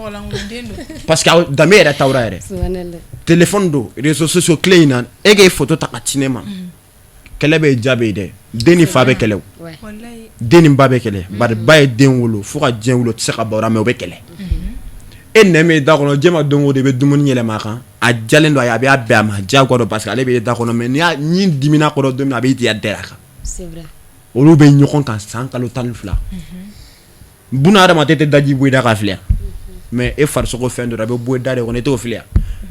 parce que danbe yɛrɛ t'aw la yɛrɛ. Téléphone don, réseaux sociaux tile in na, e k'e photo ta ka ci ne ma, kɛlɛ bɛ ja bɛ yen dɛ. Den ni fa bɛ kɛlɛ, den ni ba bɛ kɛlɛ, bari ba ye den wolo fo ka diɲɛ wolo, o tɛ se ka bɔ mais o bɛ kɛlɛ. E nɛn bɛ da kɔnɔ, diɲɛ ma don o don i bɛ dumuni yɛlɛma a kan, a jalen don a ye, a bɛ bɛn a ma diyagoya don, parce que ale bɛ da kɔnɔ. Mais n'i y'a ɲin dimina kɔrɔ don min na, a b'i diya dɛ a kan. Olu bɛ ɲɔgɔn kan san kalo 12. Buna hadamaden tɛ daji bɔ i da ka fili, mais e farisogo fɛn dɔ a bɛ bɔ i da de kɔnɔ, i t'o fili.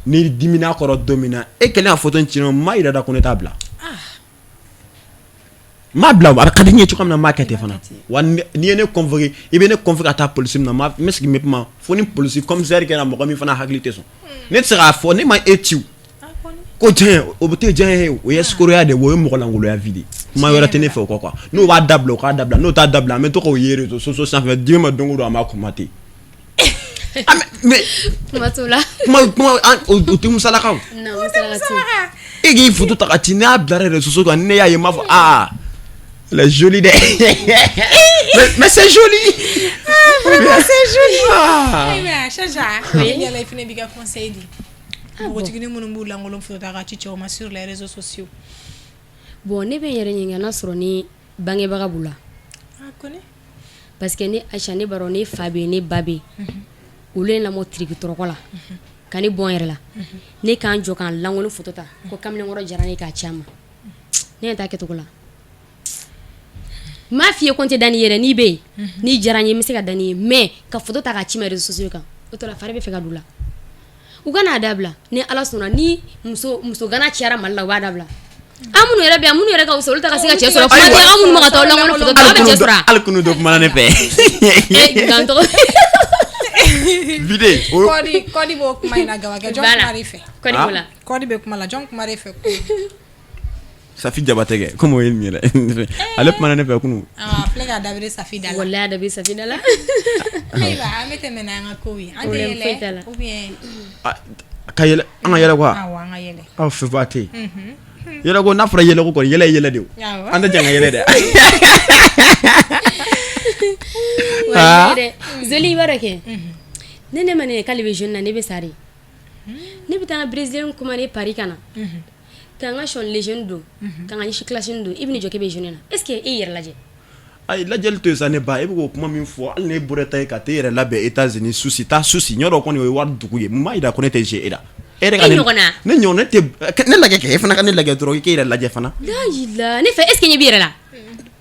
N'i dimina kɔrɔ don min na, e kɛlen ka photo in ci ne ma, n m'a yira da ko ne t'a bila, n m'a bila. A ka di n ye cogo min na, n m'a kɛ ten fana wa. N'i ye ne convoqué, i bɛ ne convoqué ka taa polisi min na, n bɛ sigi n bɛ kuma fo ni polisi commissaire kɛra mɔgɔ min fana hakili tɛ sɔn. Ne tɛ se k'a fɔ ne ma e ci ko diɲɛ o bɛ tɛ diɲɛ ye, o ye escrocya de ye, o ye mɔgɔlankoloya vie de ye. Kuma wɛrɛ tɛ ne fɛ o kɔ quoi. N'o b'a dabila, o k'a dabila. N'o t'a dabila, an bɛ to k'o ye réseaux sociaux sanfɛ diɲɛ ma don o don, an b'a commenter. Mais
kuma t'o la.
Kuma kuma o tɛ musalakaw. E k'i photo ta ka ci, ne y'a bila réseaux sociaux kan, ne y'a ye, n b'a fɔ aa, elle est jolie dɛ. Mais c'est joli.
Ah, vraiment c'est joli. Ayiwa Chacha, yala i fana b'i ka conseil di npogotiginin minnu b'u lankolon photo ta ka ci cɛw ma sur les réseaux sociaux?
Bon, ne bɛ n yɛrɛ ɲininka n'a sɔrɔ ni bangebaga b'u la.
Ah kɔni.
Parce que ne Aïcha, ne b'a dɔn ne fa bɛ yen, ne ba bɛ yen, olu ye lamɔ tiriki tɔrɔkɔ la ka ne bɔ n yɛrɛ la. Ne k'an jɔ k'an lankolon photo ta ko kamalenkɔrɔ diyara ne ye k'a ci a ma, ne ɲɛ t'a kɛcogo la. N m'a f'i ye ko n tɛ da n'i ye dɛ, n'i bɛ yen, n'i diyara n ye, n bɛ se ka da n'i ye, mais ka photo ta k'a ci ma réseaux sociaux kan, o tɔ la fari bɛ fɛ ka don la. U ka n'a dabila. Ni Ala sɔnna, ni muso musogana cayara Mali la, u b'a dabila. An minnu yɛrɛ bɛ yan, minnu yɛrɛ ka fisa, olu ta ka se ka cɛ sɔrɔ. Kuma tɛ an minnu ma ka taa lankolon photo ta, aw bɛ cɛ sɔrɔ.
Hali kunu dɔ kumana ne fɛ.
Nka n tɔgɔ
Vide.
Kɔdi, Kɔdi b'o kuma in na. Gawakɛ, jɔn kuma fɛ?
Kɔdi b'o la.
Kɔdi bɛ kuma la, jɔn kuma fɛ?
Safi Jabate kɛ, komi o ye nin yɛrɛ, ale kumana ne fɛ kunun.
A filɛ ka dabiri Safi da la.
Walahi, a dabiri Safi da la.
Ayiwa, an bɛ tɛmɛ n'an ka kow ye, an tɛ yɛlɛ ou bien?
Ka yɛlɛ, an ka yɛlɛ quoi.
Awɔ, an ka yɛlɛ.
Aw fɛnba tɛ yen. Yɛlɛ ko, n'a fɔra yɛlɛ ko kɔni, yɛlɛ ye yɛlɛ de ye. An tɛ jɛn ka yɛlɛ dɛ.
Wallahi dɛ Zoli, i b'a dɔn kɛ, ne ma ne k'ale bɛ jeune na, ne bɛ sa de. Ne bɛ taa n ka brésilien commander Paris ka na, ka n ka sɔn légende don, ka n ka ɲɛsi classe don. I bɛ n'i jɔ k'e bɛ jeune na, est ce que e y'i yɛrɛ lajɛ?
Ayi, lajɛli to yen sa. Ne ba, e bɛ k'o kuma min fɔ, hali n'e bɔra ta ye ka t'e yɛrɛ labɛn États-Unis, susi taa susi ɲɔ dɔ kɔni, o ye wari dugu ye. Mun b'a jira ko ne tɛ e la? E yɛrɛ ka
E
ne
ɲɔgɔnna?
Ne ɲɔgɔn, ne tɛ ne lajɛ kɛ, e fana ka ne lajɛ dɔrɔn, i k'e yɛrɛ lajɛ fana.
La ne fɛ, est ce que ɲɛ b'i yɛrɛ la?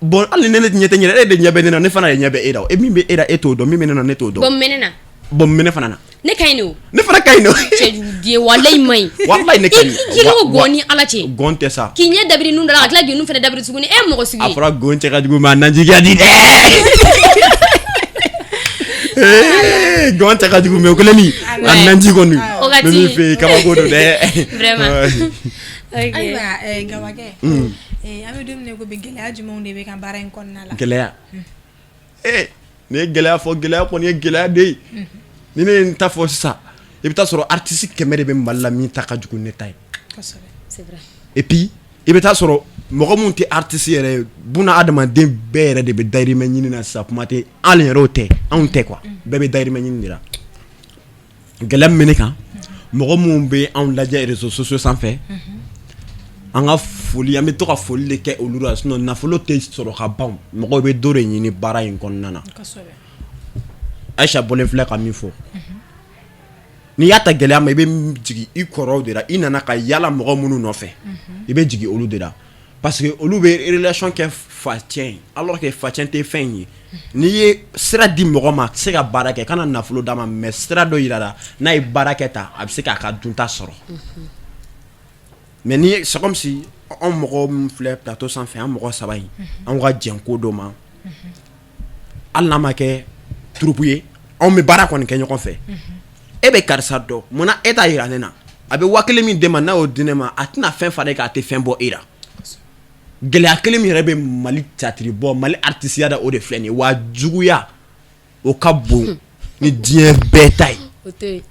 Bon, hali ni ne ɲɛ tɛ n yɛrɛ, e de ɲɛ bɛ ne na, ne fana de ɲɛ bɛ e la. E min bɛ e la, e t'o dɔn, min bɛ ne na, ne t'o dɔn.
Bon, mun bɛ ne na?
Bon, mun bɛ ne fana na?
Ne ka ɲi de o.
Ne fana ka ɲi nɔ.
Cɛjuguden, walayi ma ɲi.
Walayi, ne ka ɲi.
I ko gɔn ni Ala cɛ.
Gɔn tɛ sa.
K'i ɲɛ dabiri nun da la, ka tila k'i nun fana dabiri tuguni, e mɔgɔ sugu
A
ye.
fɔra gɔn cɛ ka jugu, mais a naji ka di dɛ. Ee, gɔn cɛ ka jugu, mais o kelen ni a naji kɔni.
O ka
n bɛ
di.
min fɛ yen, kabako don dɛ.
Vraiment. Ok.
Ayiwa, Gawakɛ, an bɛ don min na i ko bi, gɛlɛya jumɛnw de bɛ ka baara in kɔnɔna la?
Gɛlɛya, ee, nin ye gɛlɛya fɔ, gɛlɛya kɔni ye gɛlɛya de ye. Ni ne ye n ta fɔ sisan, i bɛ taa sɔrɔ artiste 100 de bɛ Mali la min ta ka jugu ne ta ye.
C'est vrai.
Et puis i bɛ taa sɔrɔ mɔgɔ mun tɛ artiste yɛrɛ ye, buna adamaden bɛɛ yɛrɛ de bɛ dayirimɛ ɲini na sisan. Kuma tɛ hali yɛrɛ, o tɛ anw tɛ quoi, bɛɛ bɛ dayirimɛ ɲini de la. Gɛlɛya min bɛ ne kan, mɔgɔ minnu bɛ anw lajɛ réseaux sociaux sanfɛ, an ka foli, an bɛ to ka foli de kɛ olu la, sinon nafolo tɛ sɔrɔ ka ban. Mɔgɔw bɛ dɔ de ɲini baara in kɔnɔna na. Ayisa bɔlen filɛ ka min fɔ, n'i y'a ta gɛlɛya ma, i bɛ jigin i kɔrɔw de la. I nana ka yala mɔgɔ minnu nɔfɛ, i bɛ jigin olu de la, parce que olu bɛ relation kɛ facɛn, alors que facɛn tɛ fɛn ye. N'i ye sira di mɔgɔ ma, a tɛ se ka baara kɛ, kana nafolo d'a ma, mais sira dɔ yira la, n'a ye baara kɛ ta, a bɛ se k'a ka dunta sɔrɔ. Mais ni c'est comme si anw mɔgɔ min filɛ plateau sanfɛ, an mɔgɔ saba in, anw ka jɛn ko dɔ ma, hali n'a ma kɛ troupe ye, anw bɛ baara kɔni kɛ ɲɔgɔn fɛ. E bɛ karisa dɔn, munna e t'a yira ne na? A bɛ 1000 min d'e ma, n'a y'o di ne ma, a tɛna fɛn fara e kan, a tɛ fɛn bɔ e la. Gɛlɛya kelen min yɛrɛ bɛ Mali théâtre bɔ, Mali artisiya da, o de filɛ nin ye. Wa juguya, o ka bon ni diɲɛ bɛɛ ta ye.
O to yen,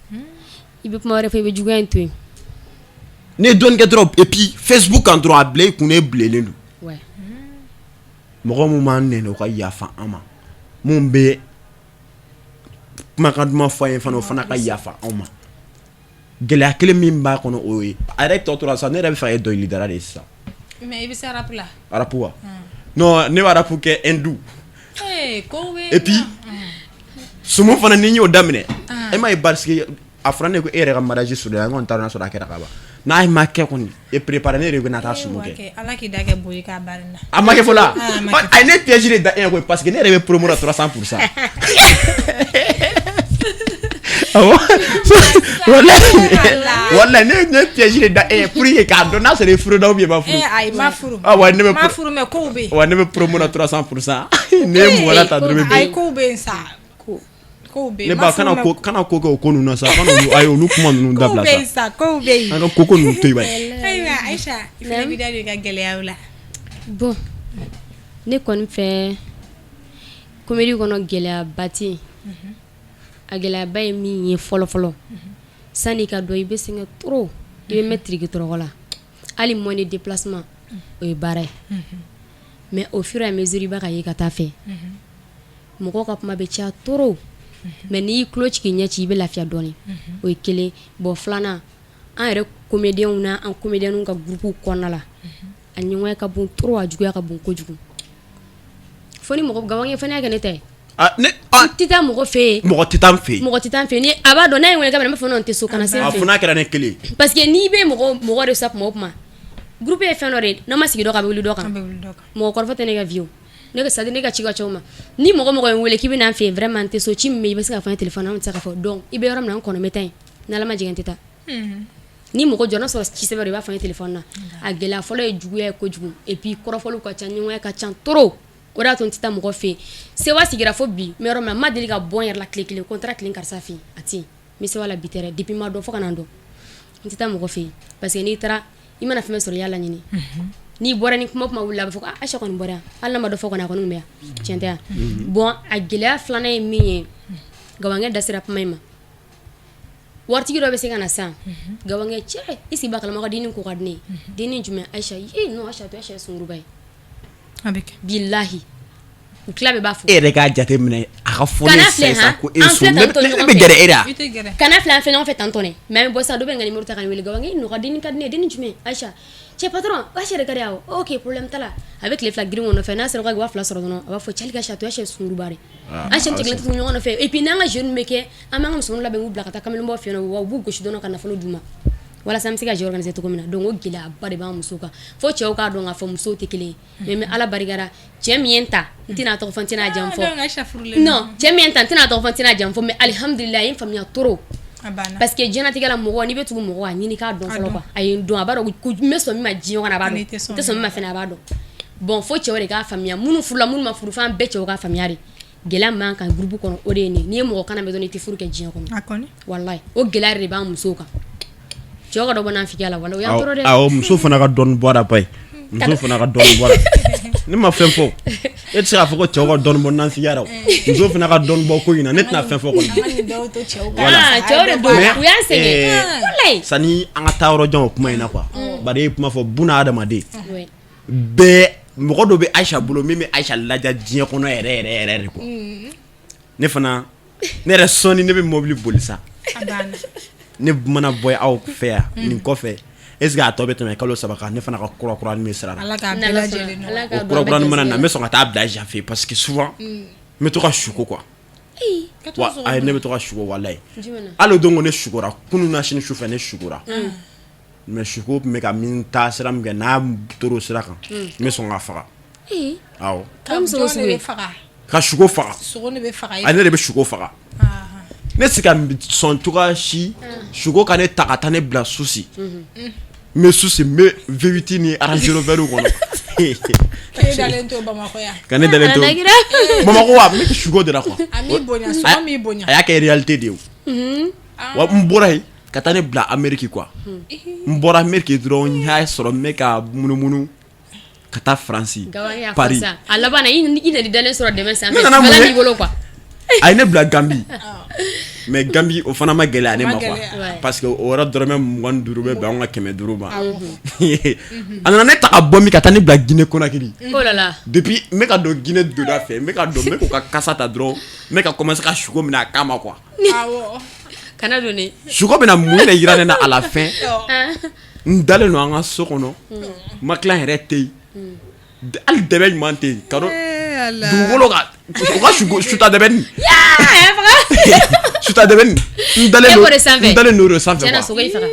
i bɛ kuma wɛrɛ fɔ, i bɛ juguya in to yen.
N'i ye dɔɔnin kɛ dɔrɔn, et puis Facebook kan dɔrɔn, a bila i kun, e bilennen don. Mɔgɔ mun b'an nɛni, o ka yafa an ma. Mun bɛ kumakan duman fɔ an ye fana, o fana ka yafa anw ma. Gɛlɛya kelen min b'a kɔnɔ, o ye a yɛrɛ tɔ tora sisan. Ne yɛrɛ bɛ fɛ ka kɛ dɔnkilidala de ye sisan.
Mais i bɛ se rap la?
Rap wa? Non, ne bɛ rap kɛ hindou.
Ee, kow bɛ.
Et puis sumu fana, ni n y'o daminɛ, e m'a ye, parce que a fɔra ne ko e yɛrɛ ka mariage surunya, n kɔni t'a dɔn n'a sɔrɔ a kɛra ka ban. N'a ma kɛ kɔni, e préparé, ne yɛrɛ bɛna taa sumu kɛ.
Ala k'i da kɛ bo ye k'a bari na.
A ma kɛ fɔlɔ.
A ma kɛ.
A ye ne piège de da e ɲɛ koyi, parce que ne yɛrɛ bɛ promo la 300%. Awɔ, walayi, walayi, ne piège de da e ɲɛ pour que k'a dɔn n'a sɔrɔ i furu da ou bien i ma furu.
Eh, ayi, ma furu.
Ah ouais, ne bɛ
ma furu, mais kow bɛ yen.
Wa ne bɛ promo la 300%. Ne ye mɔgɔ la ta dɔrɔn, i bɛ
Ayi, kow bɛ yen sa, kow bɛ yen.
Ne
Ma
ba
furu,
kana
mais
ko, kana ko kɛ o ko ninnu na sa. Kana olu, ayi, olu kuma ninnu
kow
dabila
bɛ yen
sa.
sa, kow bɛ yen.
An ka koko ninnu to yen bani.
Ayiwa, Ayisa, i fana b'i da don i ka gɛlɛyaw la.
Bon, ne kɔni fɛ, comédie kɔnɔ, gɛlɛyaba tɛ yen. A gɛlɛyaba ye min ye fɔlɔ fɔlɔ, sanni ka dɔn, i bɛ sɛgɛn trop, i bɛ mɛn tiriki tɔrɔkɔ la. Hali moyen de déplacement, o ye baara ye. Mais au fur et à mesure i b'a ka ye ka taa fɛ, mɔgɔw ka kuma bɛ caya trop, mais n'i y'i tulo ci k'i ɲɛ ci, i bɛ lafiya dɔɔnin. O ye kelen. Bon, filanan, an yɛrɛ comédiens n'a an comédiens ka groupe kɔnɔna la, a ɲɔgɔnya ka bon trop, a juguya ka bon kojugu, fo ni mɔgɔ gawankɛ fana y'a kɛ ne ta ye.
Ah, ne ah,
N tɛ taa mɔgɔ fɛ yen.
Mɔgɔ tɛ taa n fɛ yen.
Mɔgɔ tɛ taa n fɛ yen. Ni a b'a dɔn, n'a ye n wele k'a bɛ na, n b'a fɔ non, n tɛ so, kana se n
A
fɛ
fo
yen.
n'a kɛra ne kelen ye.
Parce que n'i bɛ mɔgɔ mɔgɔ de sa, kuma o kuma, groupe ye fɛn dɔ de ye, n'aw ma sigi dɔ kan, a bɛ wuli dɔ kan.
An bɛ wuli dɔ kan.
Mɔgɔ kɔrɔfɔ tɛ ne ka vie o. Ne ka, c'est à dire ne ka ci ka ca o ma. Ni mɔgɔ mɔgɔ ye n wele k'i bɛ na n fɛ yen, vraiment n tɛ so. Ci min bɛ yen, i bɛ se ka fɔ n ye téléphone na, an bɛ se ka fɔ. Donc i bɛ yɔrɔ min na, n kɔnɔ, n bɛ taa yen. N'Ala ma jigin, n tɛ taa. Ni mɔgɔ jɔ n'a sɔrɔ ci sɛbɛn don, i b'a fɔ n ye téléphone na. A gɛlɛya fɔlɔ ye juguya ye kojugu, et puis kɔrɔfɔliw ka ca, ɲɔgɔnya ka ca trop. O de y'a to n tɛ taa mɔgɔ fɛ yen. Sewa sigira fo bi, n bɛ yɔrɔ min na, n ma deli ka bɔ n yɛrɛ la tile kelen ko n taara tilen karisa fɛ yen, a tɛ yen. N bɛ sewa la bi tɛ dɛ, depuis n ma dɔn fo ka na n dɔn, n tɛ taa mɔgɔ fɛ yen, parce que n'i taara, i mana fɛn sɔrɔ, i y'a laɲini. N'i bɔra, ni kuma kuma wulila, a bɛ fɔ ko Ayisa kɔni bɔra yan, hali n'a ma dɔ fɔ kɔni, a kɔni bɛ yan, tiɲɛ tɛ yan. Bon, a gɛlɛya filanan ye min ye, gawankɛ da sera kuma in ma. Waritigi dɔ bɛ se ka na sisan, Gawankɛ, cɛ i sigi b'a kalama ka dennin ko ka di ne ye. Dennin jumɛn? Ayisa? Ee non, Ayisa to, Ayisa ye sunguruba ye.
A bɛ kɛ.
Bilahi, u tila bɛɛ b'a fɔ.
E yɛrɛ k'a jate minɛ a ka fɔ ne
Kana filɛ
sisan
han,
ko e
an
so
filɛ
ne
tantɔ
ne
ɲɔgɔn
bɛ
fɛ.
gɛrɛ e de la.
I tɛ gɛrɛ.
Kana filɛ, an filɛ ɲɔgɔn fɛ tantɔ dɛ, mais an bɛ bɔ sisan, dɔ bɛ n ka numéro ta ka n wele: Gawankɛ, i ka dennin ka di ne ye. Dennin jumɛn? Ayisa. Cɛ patron, Ayisa de ka di ye. Awɔ, ok, problème t'a la. A bɛ tile 2 girin o nɔfɛ. N'a sera ko ka 2000 sɔrɔ dɔrɔn, a b'a fɔ cɛ ka Ayisa to, Ayisa ye sunguruba de. Ayisa ni cɛ kelen tɛ tugu ɲɔgɔn nɔfɛ. Et puis n'an ka jeunes bɛ kɛ, an b'an ka musomaninw labɛn k'u bila ka taa kamalenbaw fɛ yen nɔ, wa u b'u gosi dɔrɔn ka nafolo d'u ma walasa an bɛ se ka jeu organiser cogo min na. Donc o gɛlɛyaba de b'an musow kan, fo cɛw k'a dɔn k'a fɔ musow tɛ kelen ye. Mais Ala barikara, cɛ min ye n ta, n tɛna a tɔgɔ fɔ, n tɛna a jamu fɔ.
Donc Ayisa furulen?
Non, cɛ min ye n ta, n tɛna a tɔgɔ fɔ, n tɛna a jamu fɔ, mais alihamudulila, a ye n faamuya trop.
A banna.
Parce que diɲɛlatigɛ la, mɔgɔ n'i bɛ tugu mɔgɔ, a ɲini k'a dɔn fɔlɔ quoi. A ye n dɔn, a b'a dɔn ko n bɛ sɔn min ma diɲɛ kɔnɔ, a b'a dɔn.
Ani i tɛ sɔn
n tɛ sɔn min ma fɛnɛ, a b'a dɔn. Bon, fo cɛw de k'a faamuya, minnu furula, minnu ma furu, f'an bɛɛ cɛw k'a faamuya de. Gɛlɛya min b'an kan groupe kɔnɔ, o de ye nin ye. N'i ye mɔgɔ kana mɛn dɔrɔn, i tɛ furu kɛ diɲɛ kɔnɔ.
A kɔni.
Walahi, o gɛlɛya yɛrɛ de b'an musow kan. Cɛw ka dɔ bɔ nafigiya la, walahi, o y'an tɔɔrɔ dɛ.
Awɔ, muso fana ka dɔɔni bɔ a la bayi, muso fana ka dɔɔni bɔ a la. Ne ma fɛn fɔ, e tɛ se k'a fɔ ko cɛw ka dɔɔni bɔ nafigiya la o, muso fana ka dɔɔni bɔ ko in na. Ne tɛna fɛn fɔ kɔni.
An ka nin dɔw to cɛw kan.
Ah, cɛw de don.
Mais,
U y'an sɛgɛn, walahi.
Sani an ka taa yɔrɔ jan o kuma in na quoi, bari e ye kuma fɔ buna hadamaden bɛɛ, mɔgɔ dɔ bɛ Ayisa bolo min bɛ Ayisa laja diɲɛ kɔnɔ yɛrɛ yɛrɛ yɛrɛ de quoi. Ne fana, ne yɛrɛ sɔnni, ne bɛ mobili boli sa.
A banna.
Ne mana bɔ aw fɛ yan nin kɔfɛ, est ce que a tɔ bɛ tɛmɛ kalo 3 kan, ne fana ka kura kuranin bɛ sira la.
Ala k'a bɛɛ
N'Ala
lajɛlen
sɔnna, Ala
nɔgɔya.
k'a
O
don
kura
an bɛɛ
kuranin mana na,
garisigɛ
n bɛ sɔn ka taa bila Ayisa fɛ yen, parce que souvent n bɛ to ka suko quoi.
Ka t'o
Wa
sogo
ayi, ne
minɛ.
bɛ to ka suko, walayi.
Jumɛn na?
Hali o don ko ne sukora kunun na, sini sufɛ ne sukora, mais suko tun bɛ ka min taa sira min kɛ, n'a tor'o sira kan, n bɛ sɔn k'a faga.
Ee.
Awɔ.
Ka
O muso
jɔn de
sugu
bɛ
ye.
faga?
Ka suko faga.
Sogo de bɛ faga e?
Ayi, ne de bɛ suko faga. Ne tɛ se ka sɔn cogoya si suko ka ne ta ka taa ne bila susi, n bɛ susi, n bɛ V8 ni Range Rover kɔnɔ.
E dalen to Bamakɔ yan.
Ka ne dalen to
Ala kira.
Bamakɔ wa, n bɛ suko de la quoi.
A m'i bonya, sogo m'i bonya.
A y'a kɛ réalité de ye o. Wa n bɔra yen ka taa ne bila Amérique quoi. N bɔra Amérique dɔrɔn, n y'a sɔrɔ n bɛ ka munumunu ka taa Faransi,
Gawankɛ y'a fɔ
Paris.
sisan, a laban na, i nana dalen sɔrɔ dɛmɛ sanfɛ.
Ne nana mun
Bala
ye?
b'i bolo quoi.
A ye ne bila Gambie, mais Gambie o fana ma gɛlɛya ne
O ma
ma quoi.
gɛlɛya.
Parce que o yɔrɔ dɔrɔmɛ 25 bɛ bɛn anw ka 500 ma. A nana ne ta ka bɔ min, ka taa ne bila Guinée Conakry.
Oh là là.
Depuis n bɛ ka don Guinée donda fɛ, n bɛ ka don, n bɛ k'u ka kasa ta dɔrɔn, n bɛ ka commencer ka suko minɛ a kama quoi.
Kana don ne.
Suko bɛna mun de yira ne na à la fin? N dalen don an ka so kɔnɔ, matelas yɛrɛ tɛ yen, hali dɛbɛ ɲuman tɛ yen ka dɔn dugukolo kan, u ka suko suta dɛbɛni, suta dɛbɛni, n dalen
E
don
b'o de sanfɛ.
N dalen don o de sanfɛ
Tiɲɛna
quoi.
sogo y'i faga.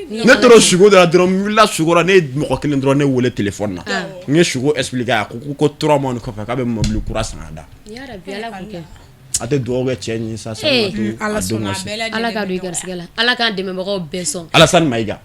Ne tora suko de la dɔrɔn, n wulila suko la, ne ye mɔgɔ kelen dɔrɔn ne wele téléphone na, n ye suko expliquer a ko ko 3 mois nin kɔfɛ k'a bɛ mobili kura san ka da.
Yarabi, Ala k'o kɛ.
A tɛ dugawu kɛ cɛ ɲin sa sa.
Ala
A don
sɔnna
ka
a
se.
bɛɛ lajɛlen
Ala k'a don i
bɛ nɔgɔya.
garisɛgɛ la. Ala k'an dɛmɛbagaw bɛɛ sɔn.
Alassane Maïga,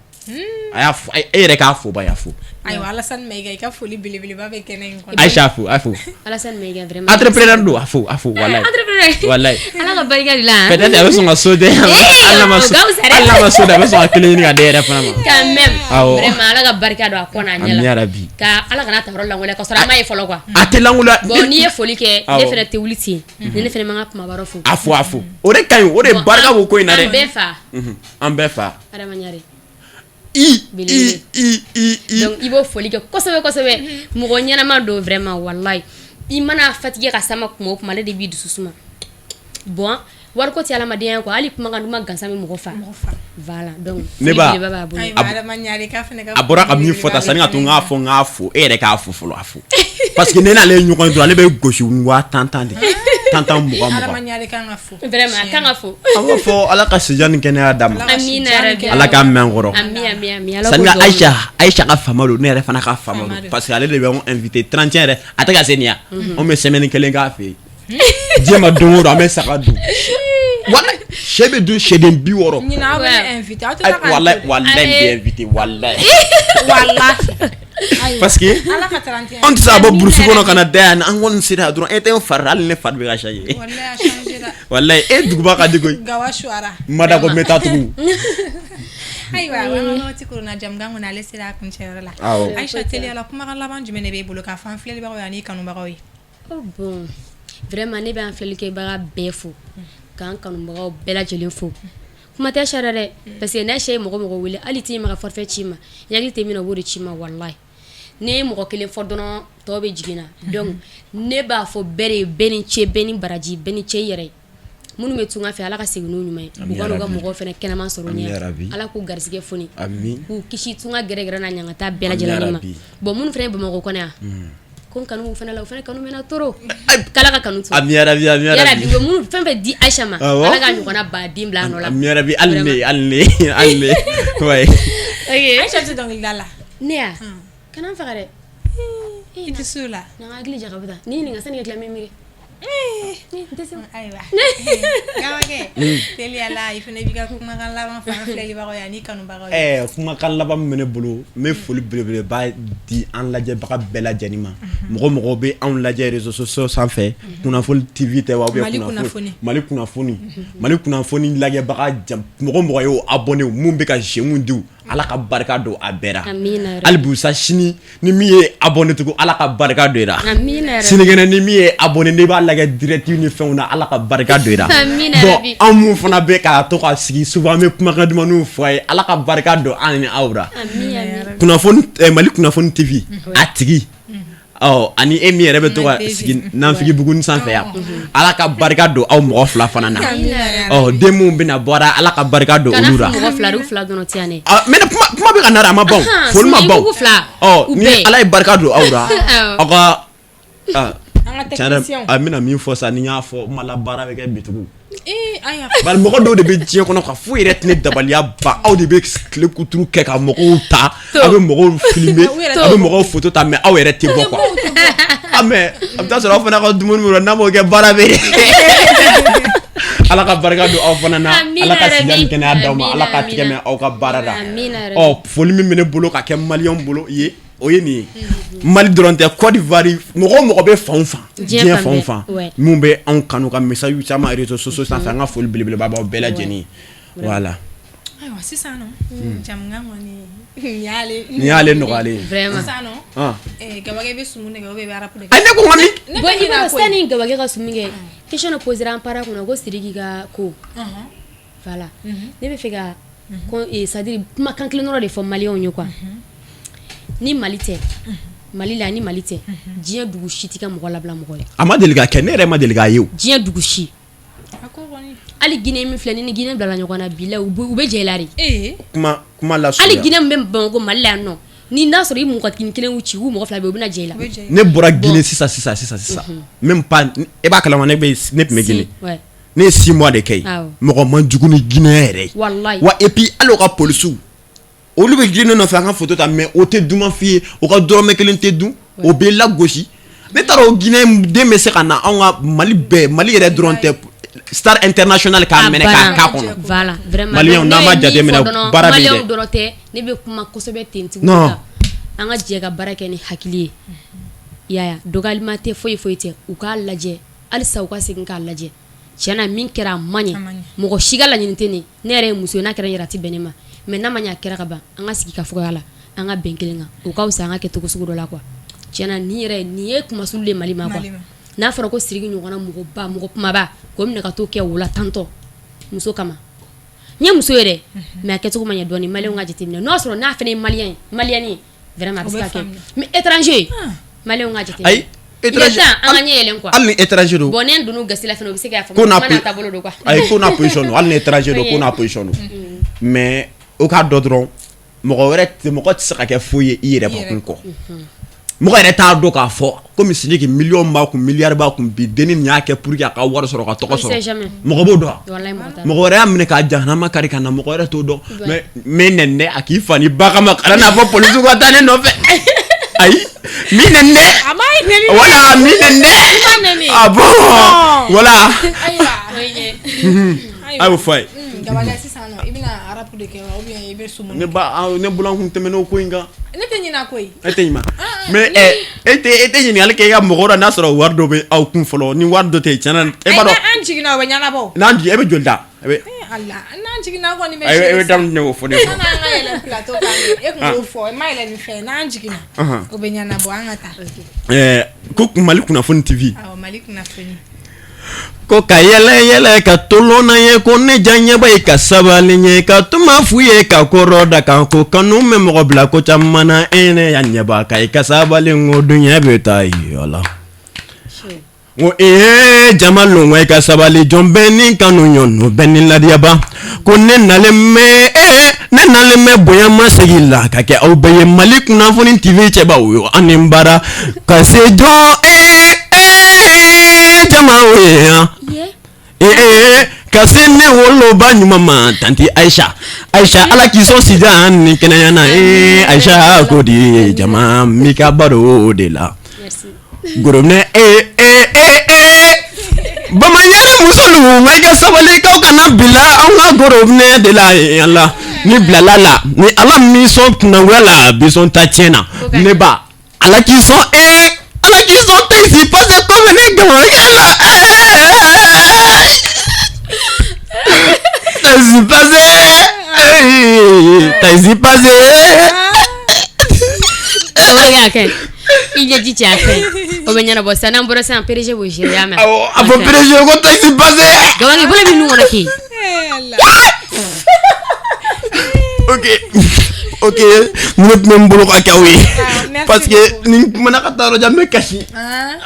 a y'a fɔ, e yɛrɛ k'a fo ba, y'a fo.
Ayiwa, Alassane Maïga, i ka foli belebeleba bɛ kɛnɛ in kɔnɔ.
Aïcha, a fo, a fo.
Alassane Maïga, vraiment.
Entrepreneur don, a fo, a fo, walayi.
Entrepreneur.
Walayi.
Ala ka barika de la.
Peut-être a bɛ sɔn ka so di, hali n'a ma so,
o ka fisa dɛ.
hali n'a ma so di, a bɛ sɔn ka kelen ɲini ka di e yɛrɛ fana ma.
Quand même.
Awɔ.
Vraiment, Ala ka barika don a kɔ n'a ɲɛ
Ami
la.
yarabi.
Ka Ala kana ta yɔrɔ lankolon ka sɔrɔ a ma ye fɔlɔ quoi.
A tɛ lankolon.
Bon, n'i ye foli kɛ, ne
Awɔ.
fɛnɛ tɛ wuli ten. Ni ne fɛnɛ ma n ka kumabaro fo.
A fo, a fo, o de ka ɲi, o de
Bon,
barika b'o ko in na dɛ.
An bɛɛ fa.
An bɛɛ fa.
Adama Ɲare.
I i
Belebele.
i i i.
Donc i b'o foli kɛ kosɛbɛ kosɛbɛ. Mɔgɔ ɲɛnama don vraiment, wallahi. I mana fatigué ka s'a ma kuma o kuma, ale de b'i dusu suma. Bon, wariko tɛ adamadenya ye quoi, hali kumakan duman gansan bɛ mɔgɔ fa.
Mɔgɔ fa.
Voilà, donc
Ne
foli
ba.
belebeleba b'a bolo.
Ayiwa, Adama Ɲare k'a fana ka
A bɔra ka
foli
min fɔ tan,
belebeleba
sanni
bɛ
ka to n
kɛnɛ
k'a
in
fɔ, n k'a fo, e yɛrɛ k'a fo fɔlɔ, a fo, parce que ne n'ale ye ɲɔgɔn ye dɔrɔn, ale bɛ gosi 10 000 tan de, tan tan, mugan
kɔnɔ. Adama
mugan.
Ɲare kan ka fo.
Vraiment, a kan ka fo.
An b'a fɔ Ala ka sijan ni kɛnɛya d'a ma.
Ala ka
Amina
si jan ni
yarabi.
kɛnɛya.
Ala k'a mɛn n kɔrɔ.
Ami ami ami, Ala
Sani
k'o
ka
duwawu
Aïcha, Aïcha ka faama don, ne yɛrɛ fana ka faama
Faama
don
don.
parce que ale de bɛ anw invité 31 yɛrɛ, a tɛ ka se nin ya, anw bɛ semaine kelen k'a fɛ yen. Diɲɛ ma, don o don an bɛ saga dun, walayi, sɛ bɛ dun, sɛden 60.
Ɲinan aw bɛ ne invité, aw tɛ taa k'an
Walayi
to.
walayi, n bɛ
Ayi.
invité, walayi.
Walahi. Ayiwa.
Parce que
Ala ka 31.
anw tɛ se ka bɔ brousse kɔnɔ ka na da yan, an kɔni sera yan dɔrɔn, e tɛ n fari, hali ne fari bɛ ka changer.
Walahi, a changé ra.
Walayi, e duguba ka di koyi.
Gawa suara.
N ma da ko n bɛ taa tugun.
Ayiwa, an ka waati koronna, jamukan kɔni ale sera a kuncɛyɔrɔ la.
Awɔ.
Aïcha, teliya la, kumakan laban jumɛn de b'e bolo k'a fɔ an filɛlibagaw ye ani kanubagaw ye?
Oh bon, vraiment, ne bɛ an filɛlikɛbaga bɛɛ fo, k'an kanubagaw bɛɛ lajɛlen fo. Kuma tɛ Aïcha dɛ, parce que n'Aïcha ye mɔgɔ mɔgɔ wele, hali t'i ma ka forfait ci ma, i hakili tɛ min na, o b'o de ci ma, walahi. Ne ye mɔgɔ kelen fɔ dɔrɔn, tɔw bɛ jigin na. Donc ne b'a fɔ bɛɛ de ye, bɛɛ ni ce, bɛɛ ni baraji, bɛɛ ni ce i yɛrɛ ye. Minnu bɛ tunga fɛ, Ala ka segin n'u ɲuman ye, u ka n'u ka mɔgɔw fana kɛnɛman sɔrɔ ɲɛ, Ala k'u garisɛgɛ foni, k'u kisi tunga gɛrɛgɛrɛ n'a ɲangata bɛɛ lajɛlen ma. Bon, minnu fana ye Bamakɔ kɔnɔ yan, ko n kanu fana la, o fana kanu mɛnna trop, k'Ala ka kanu to.
Ami yarabi, ami yarabi.
U bɛ minnu fɛn fɛn di Aïcha ma, Ala ka ɲɔgɔnna baden bila a nɔ la.
Ami yarabi, hali ne, hali ne, hali ne, ouais.
Ok.
Aïcha tɛ dɔnkilida la.
Ne ya, kana n faga dɛ.
I tɛ s'o la.
Na n ka hakili jagabɔ tan n'i ɲininka sani ka tila, n bɛ miiri.
Ayiwa, Gabakɛ, teliyala, i fana b'i ka kumakan laban fɔ an filɛlibagaw ye ani kanubagaw
ye. Kumakan laban min bɛ ne bolo, n bɛ foli belebeleba di an lajɛbaga bɛɛ lajɛlen ma. Mɔgɔ mɔgɔ bɛ anw lajɛ réseaux sociaux sanfɛ, kunnafoni TV tɛ wa,
Mali kunnafoni,
Mali kunnafoni, Mali kunnafoni lajɛbaga, mɔgɔ mɔgɔ y'o abonné, mun bɛ ka j'aime di, Ala ka barika don a bɛɛ la. Hali bi sa, sini ni min ye abonné tugun, Ala ka barika don i la. Sinikɛnɛ ni min ye abonné, n'i b'a lajɛ direct ni fɛnw na, Ala ka barika don i la. Bon, anw mun fana bɛ ka to ka sigi souvent, an bɛ kumakan dumanniw fɔ a ye, Ala ka barika don an ni aw la. Kunnafoni, Mali kunnafoni TV a tigi, ɔ ani e min yɛrɛ bɛ to ka sigi nanfigi buguni sanfɛ yan, Ala ka barika don aw mɔgɔ fila fana na. Ɔ den minnu bɛna bɔra, Ala ka barika don olu la.
Mɔgɔ fila, u fila dɔrɔn tɛ yan dɛ.
Mais kuma bɛ ka na, a ma ban, foli ma ban. Ɔ ni Ala ye barika don aw la, aw ka tiɲɛ, a bɛna min fɔ sa, ni n y'a fɔ, n ma la baara bɛ kɛ bitigiw. Bari mɔgɔ dɔw de bɛ diɲɛ kɔnɔ ka foyi yɛrɛ tɛ ne dabaliya ban. Aw de bɛ tile kuturu kɛ ka mɔgɔw ta, aw bɛ mɔgɔw filmer, aw bɛ mɔgɔw photo ta, mais aw yɛrɛ tɛ bɔ quoi. Ah, mais a bɛ taa sɔrɔ aw fana ka dumuni bɛ n'a m'o kɛ, baara bɛ. Ala ka barika don aw fana na, Ala ka sijan ni kɛnɛya d'aw ma, Ala ka tigɛ mɛn aw ka baara la. Ɔ foli min bɛ ne bolo ka kɛ maliyɛnw bolo ye, o ye nin ye. Mali dɔrɔn tɛ, Côte d'Ivoire, mɔgɔ o mɔgɔ bɛ fan o fan, diɲɛ fan o fan, minnu bɛ anw kanu ka message caman réseaux sociaux sanfɛ, an ka foli belebeleba b'aw bɛɛ lajɛlen ye, voilà.
Ayiwa, sisan nɔ, jamukan kɔni nin y'ale
nin y'ale nɔgɔyalen ye.
Vraiment.
Sisan nɔ, Gabakɛ bɛ sumu nɛgɛ ou bien i bɛ rap de kɛ?
Ayi, ne ko n ka min.
Bon, i b'a dɔn, sani Gabakɛ ka sumu kɛ, question dɔ posera an para kunna ko Sidiki ka ko. Voilà. Ne bɛ fɛ ka, c'est à dire kumakan kelen dɔrɔn de fɔ maliyɛnw ye quoi. Ni Mali tɛ, Mali la, ni Mali tɛ, diɲɛ dugu si tɛ ka mɔgɔ labila mɔgɔ ye.
A ma deli ka kɛ, ne yɛrɛ ma deli k'a ye o.
Diɲɛ dugu si. Hali Guinée min filɛ, ni Guinée bilala ɲɔgɔn na bi la, u bɛ jɛ i la de.
Kuma kuma la.
Hali Guinée min bɛ Bamakɔ, Mali la yan nɔ, ni n'a sɔrɔ i mɔgɔ kelen ci, u mɔgɔ fila bɛ, u bɛna jɛ i la.
Ne bɔra Guinée sisan sisan sisan sisan, même pas, e b'a kalama, ne tun bɛ Guinée. Ne ye 6 mois de kɛ yen, mɔgɔ man jugu ni Guinée yɛrɛ ye.
Walahi.
Wa et puis hali u ka polisiw, olu bɛ girin ne nɔfɛ an ka photo ta, mais o tɛ duman f'i ye, o ka dɔrɔmɛ kelen tɛ dun, o bɛ lagosi. Ne taara o Guinée den bɛ se ka na anw ka Mali bɛɛ, Mali yɛrɛ dɔrɔn tɛ, star international k'a minɛ k'a k'a kɔnɔ.
Voilà, vraiment.
Maliyɛnw, n'an ma jateminɛ, baara bɛ yen dɛ.
Maliyɛnw dɔrɔn tɛ, ne bɛ kuma kosɛbɛ tenitigiw kan. An ka jɛ ka baara kɛ ni hakili ye. I y'a ye, dɔgɔyalima tɛ, foyi foyi tɛ. U k'a lajɛ halisa, u ka segin k'a lajɛ. Tiɲɛ na, min kɛra a man ɲɛ, mɔgɔ si ka laɲini tɛ nin. Ne yɛrɛ ye muso ye, n'a kɛra n yɛrɛ, a tɛ bɛn ne ma. Mais n'a ma ɲɛ a kɛra ka ban, an ka sigi ka fɔ a la, an ka bɛn kelen kan, o ka fisa an ka kɛ cogo sugu dɔ la quoi. Tiɲɛ na, nin yɛrɛ, nin ye kumasulu de Mali ma quoi. N'a fɔra ko Sidiki ɲɔgɔnna mɔgɔba, mɔgɔ kumaba, k'o minɛ ka t'o kɛ o la tantɔ muso kama. N ye muso ye dɛ, mais a kɛcogo ma ɲɛ dɔɔnin. Maliyɛnw ka jateminɛ, n'o y'a sɔrɔ n'a fana ye maliyɛn ye, maliyɛn ye vraiment, a bɛ se ka kɛ, mais étranger, maliyɛnw ka jateminɛ.
Ayi,
étranger, an ka ɲɛ yɛlɛn quoi.
Hali ni étranger don.
Bon, ne donn'u gasi la fana, u bɛ se k'a faamu.
Ko n'a
kuma n'a taabolo don quoi.
Ayi, ko n'a position don. Hali ni étranger don, ko n'a position don. Mais o k'a dɔn dɔrɔn, mɔgɔ wɛrɛ tɛ, mɔgɔ tɛ se ka kɛ foyi ye i yɛrɛ bakun kɔ. Mɔgɔ yɛrɛ t'a dɔn k'a fɔ komi Sidiki miliyɔn b'a kun, miliyari b'a kun, bi denni nin y'a kɛ pour que a ka wari sɔrɔ, ka tɔgɔ sɔrɔ. Mɔgɔ b'o dɔn. Mɔgɔ wɛrɛ y'a minɛ k'a jahanama kari ka na, mɔgɔ wɛrɛ t'o dɔn. Mais min nɛni a k'i fa ni ba kama, kana n'a fɔ polisiw ka taa ne nɔfɛ. Ayi, min nɛni dɛ, voilà, min nɛni dɛ. Ah bon, voilà. A y'o fɔ a ye.
Gabakɛ, sisan nɔ, i bɛna rap de kɛ wa, ou bien i bɛ sumu?
Ne ba, ne bolo kun tɛmɛn'o ko in kan.
Ne tɛ ɲinɛ koyi.
E tɛ ɲinɛ, mais e tɛ ɲininkali kɛ i ka mɔgɔw la, n'a sɔrɔ wari dɔ bɛ aw kun fɔlɔ. Ni wari dɔ tɛ yen, tiɲɛna, e b'a dɔn.
An jiginna, o bɛ ɲɛnabɔ.
N'an jigin, e bɛ joli da? E bɛ.
Ala, n'an jiginna kɔni bɛ.
E bɛ daminɛ k'o fɔ ne
ye. San'an ka yɛlɛ plateau kan, e tun b'o fɔ, i ma yɛlɛ ni fɛn ye, n'an jiginna, o bɛ ɲɛnabɔ, an ka taa.
Ko Mali kunnafoni TV.
Awɔ, Mali kunnafoni.
Ko ka yɛlɛ yɛlɛ ka tolon na ye ko ne diyaɲɛba ye ka sabali ye ka tuma f'u ye ka kɔrɔ da kan ko kanu bɛ mɔgɔ bila ko caman na e ne ya ɲɛba ka i ka sabali ko dunya bɛ taa yala ko ee jama lon i ka sabali jɔn bɛ ni kanu ɲɔgɔn bɛ ni ladiyaba ko ne nalen bɛ ee ne nalen bɛ bonya masegin la ka kɛ aw bɛɛ ye Mali kunnafoni TV cɛbaw ye an ni baara ka se jɔn ee ee jama ye yan ee ka se ne woloba ɲuman ma tanti Ayisa Ayisa Ala k'i sɔn sijan ni kɛnɛya na ee Ayisa ko di jama n b'i ka baro de la gorobinɛ ee ee ee ee bamayɛrɛ musolu i ka sabali k'aw kana bila an ka gorobinɛ de la ala ni bilala la ni Ala m'i sɔn kunnagoya la a b'i sɔn ta tiɲɛ na ne ba Ala k'i sɔn ee Ala k'i sɔn taxi parce que comme ne gamakɛ la taxi passé taxi passé
y'a kɛ i ɲɛji cɛ a fɛ o bɛ ɲɛnabɔ sisan n'an bɔra sisan PDG b'o gérer y'a mɛn
awɔ a fɔ PDG ko taxi passé
Gamakɛ bolo bɛ nun kɔnɔ k'i
ok ok ne tun bɛ n bolo ka kɛ aw ye parce que ni n kumana ka taa yɔrɔ jan n bɛ kasi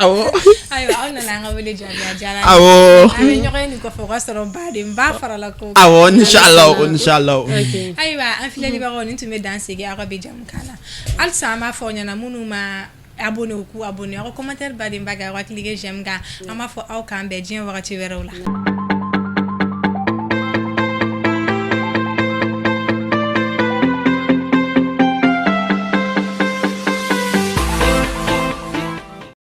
awɔ
ayiwa aw nana an ka wele jaabi a diyara an ye
awɔ
an bɛ ɲɔgɔn ye nin kɔfɛ o ka sɔrɔ badenba farala ko kan
awɔ inshallah inshallah
ayiwa an filɛlibagaw nin tun bɛ dan sigi aw ka bi jamukan na halisa an b'a fɔ aw ɲɛna minnu ma abonné u k'u abonné aw ka commentaire badenba kɛ aw ka cliquer j'aime kan an b'a fɔ aw k'an bɛn diɲɛ wagati wɛrɛw la.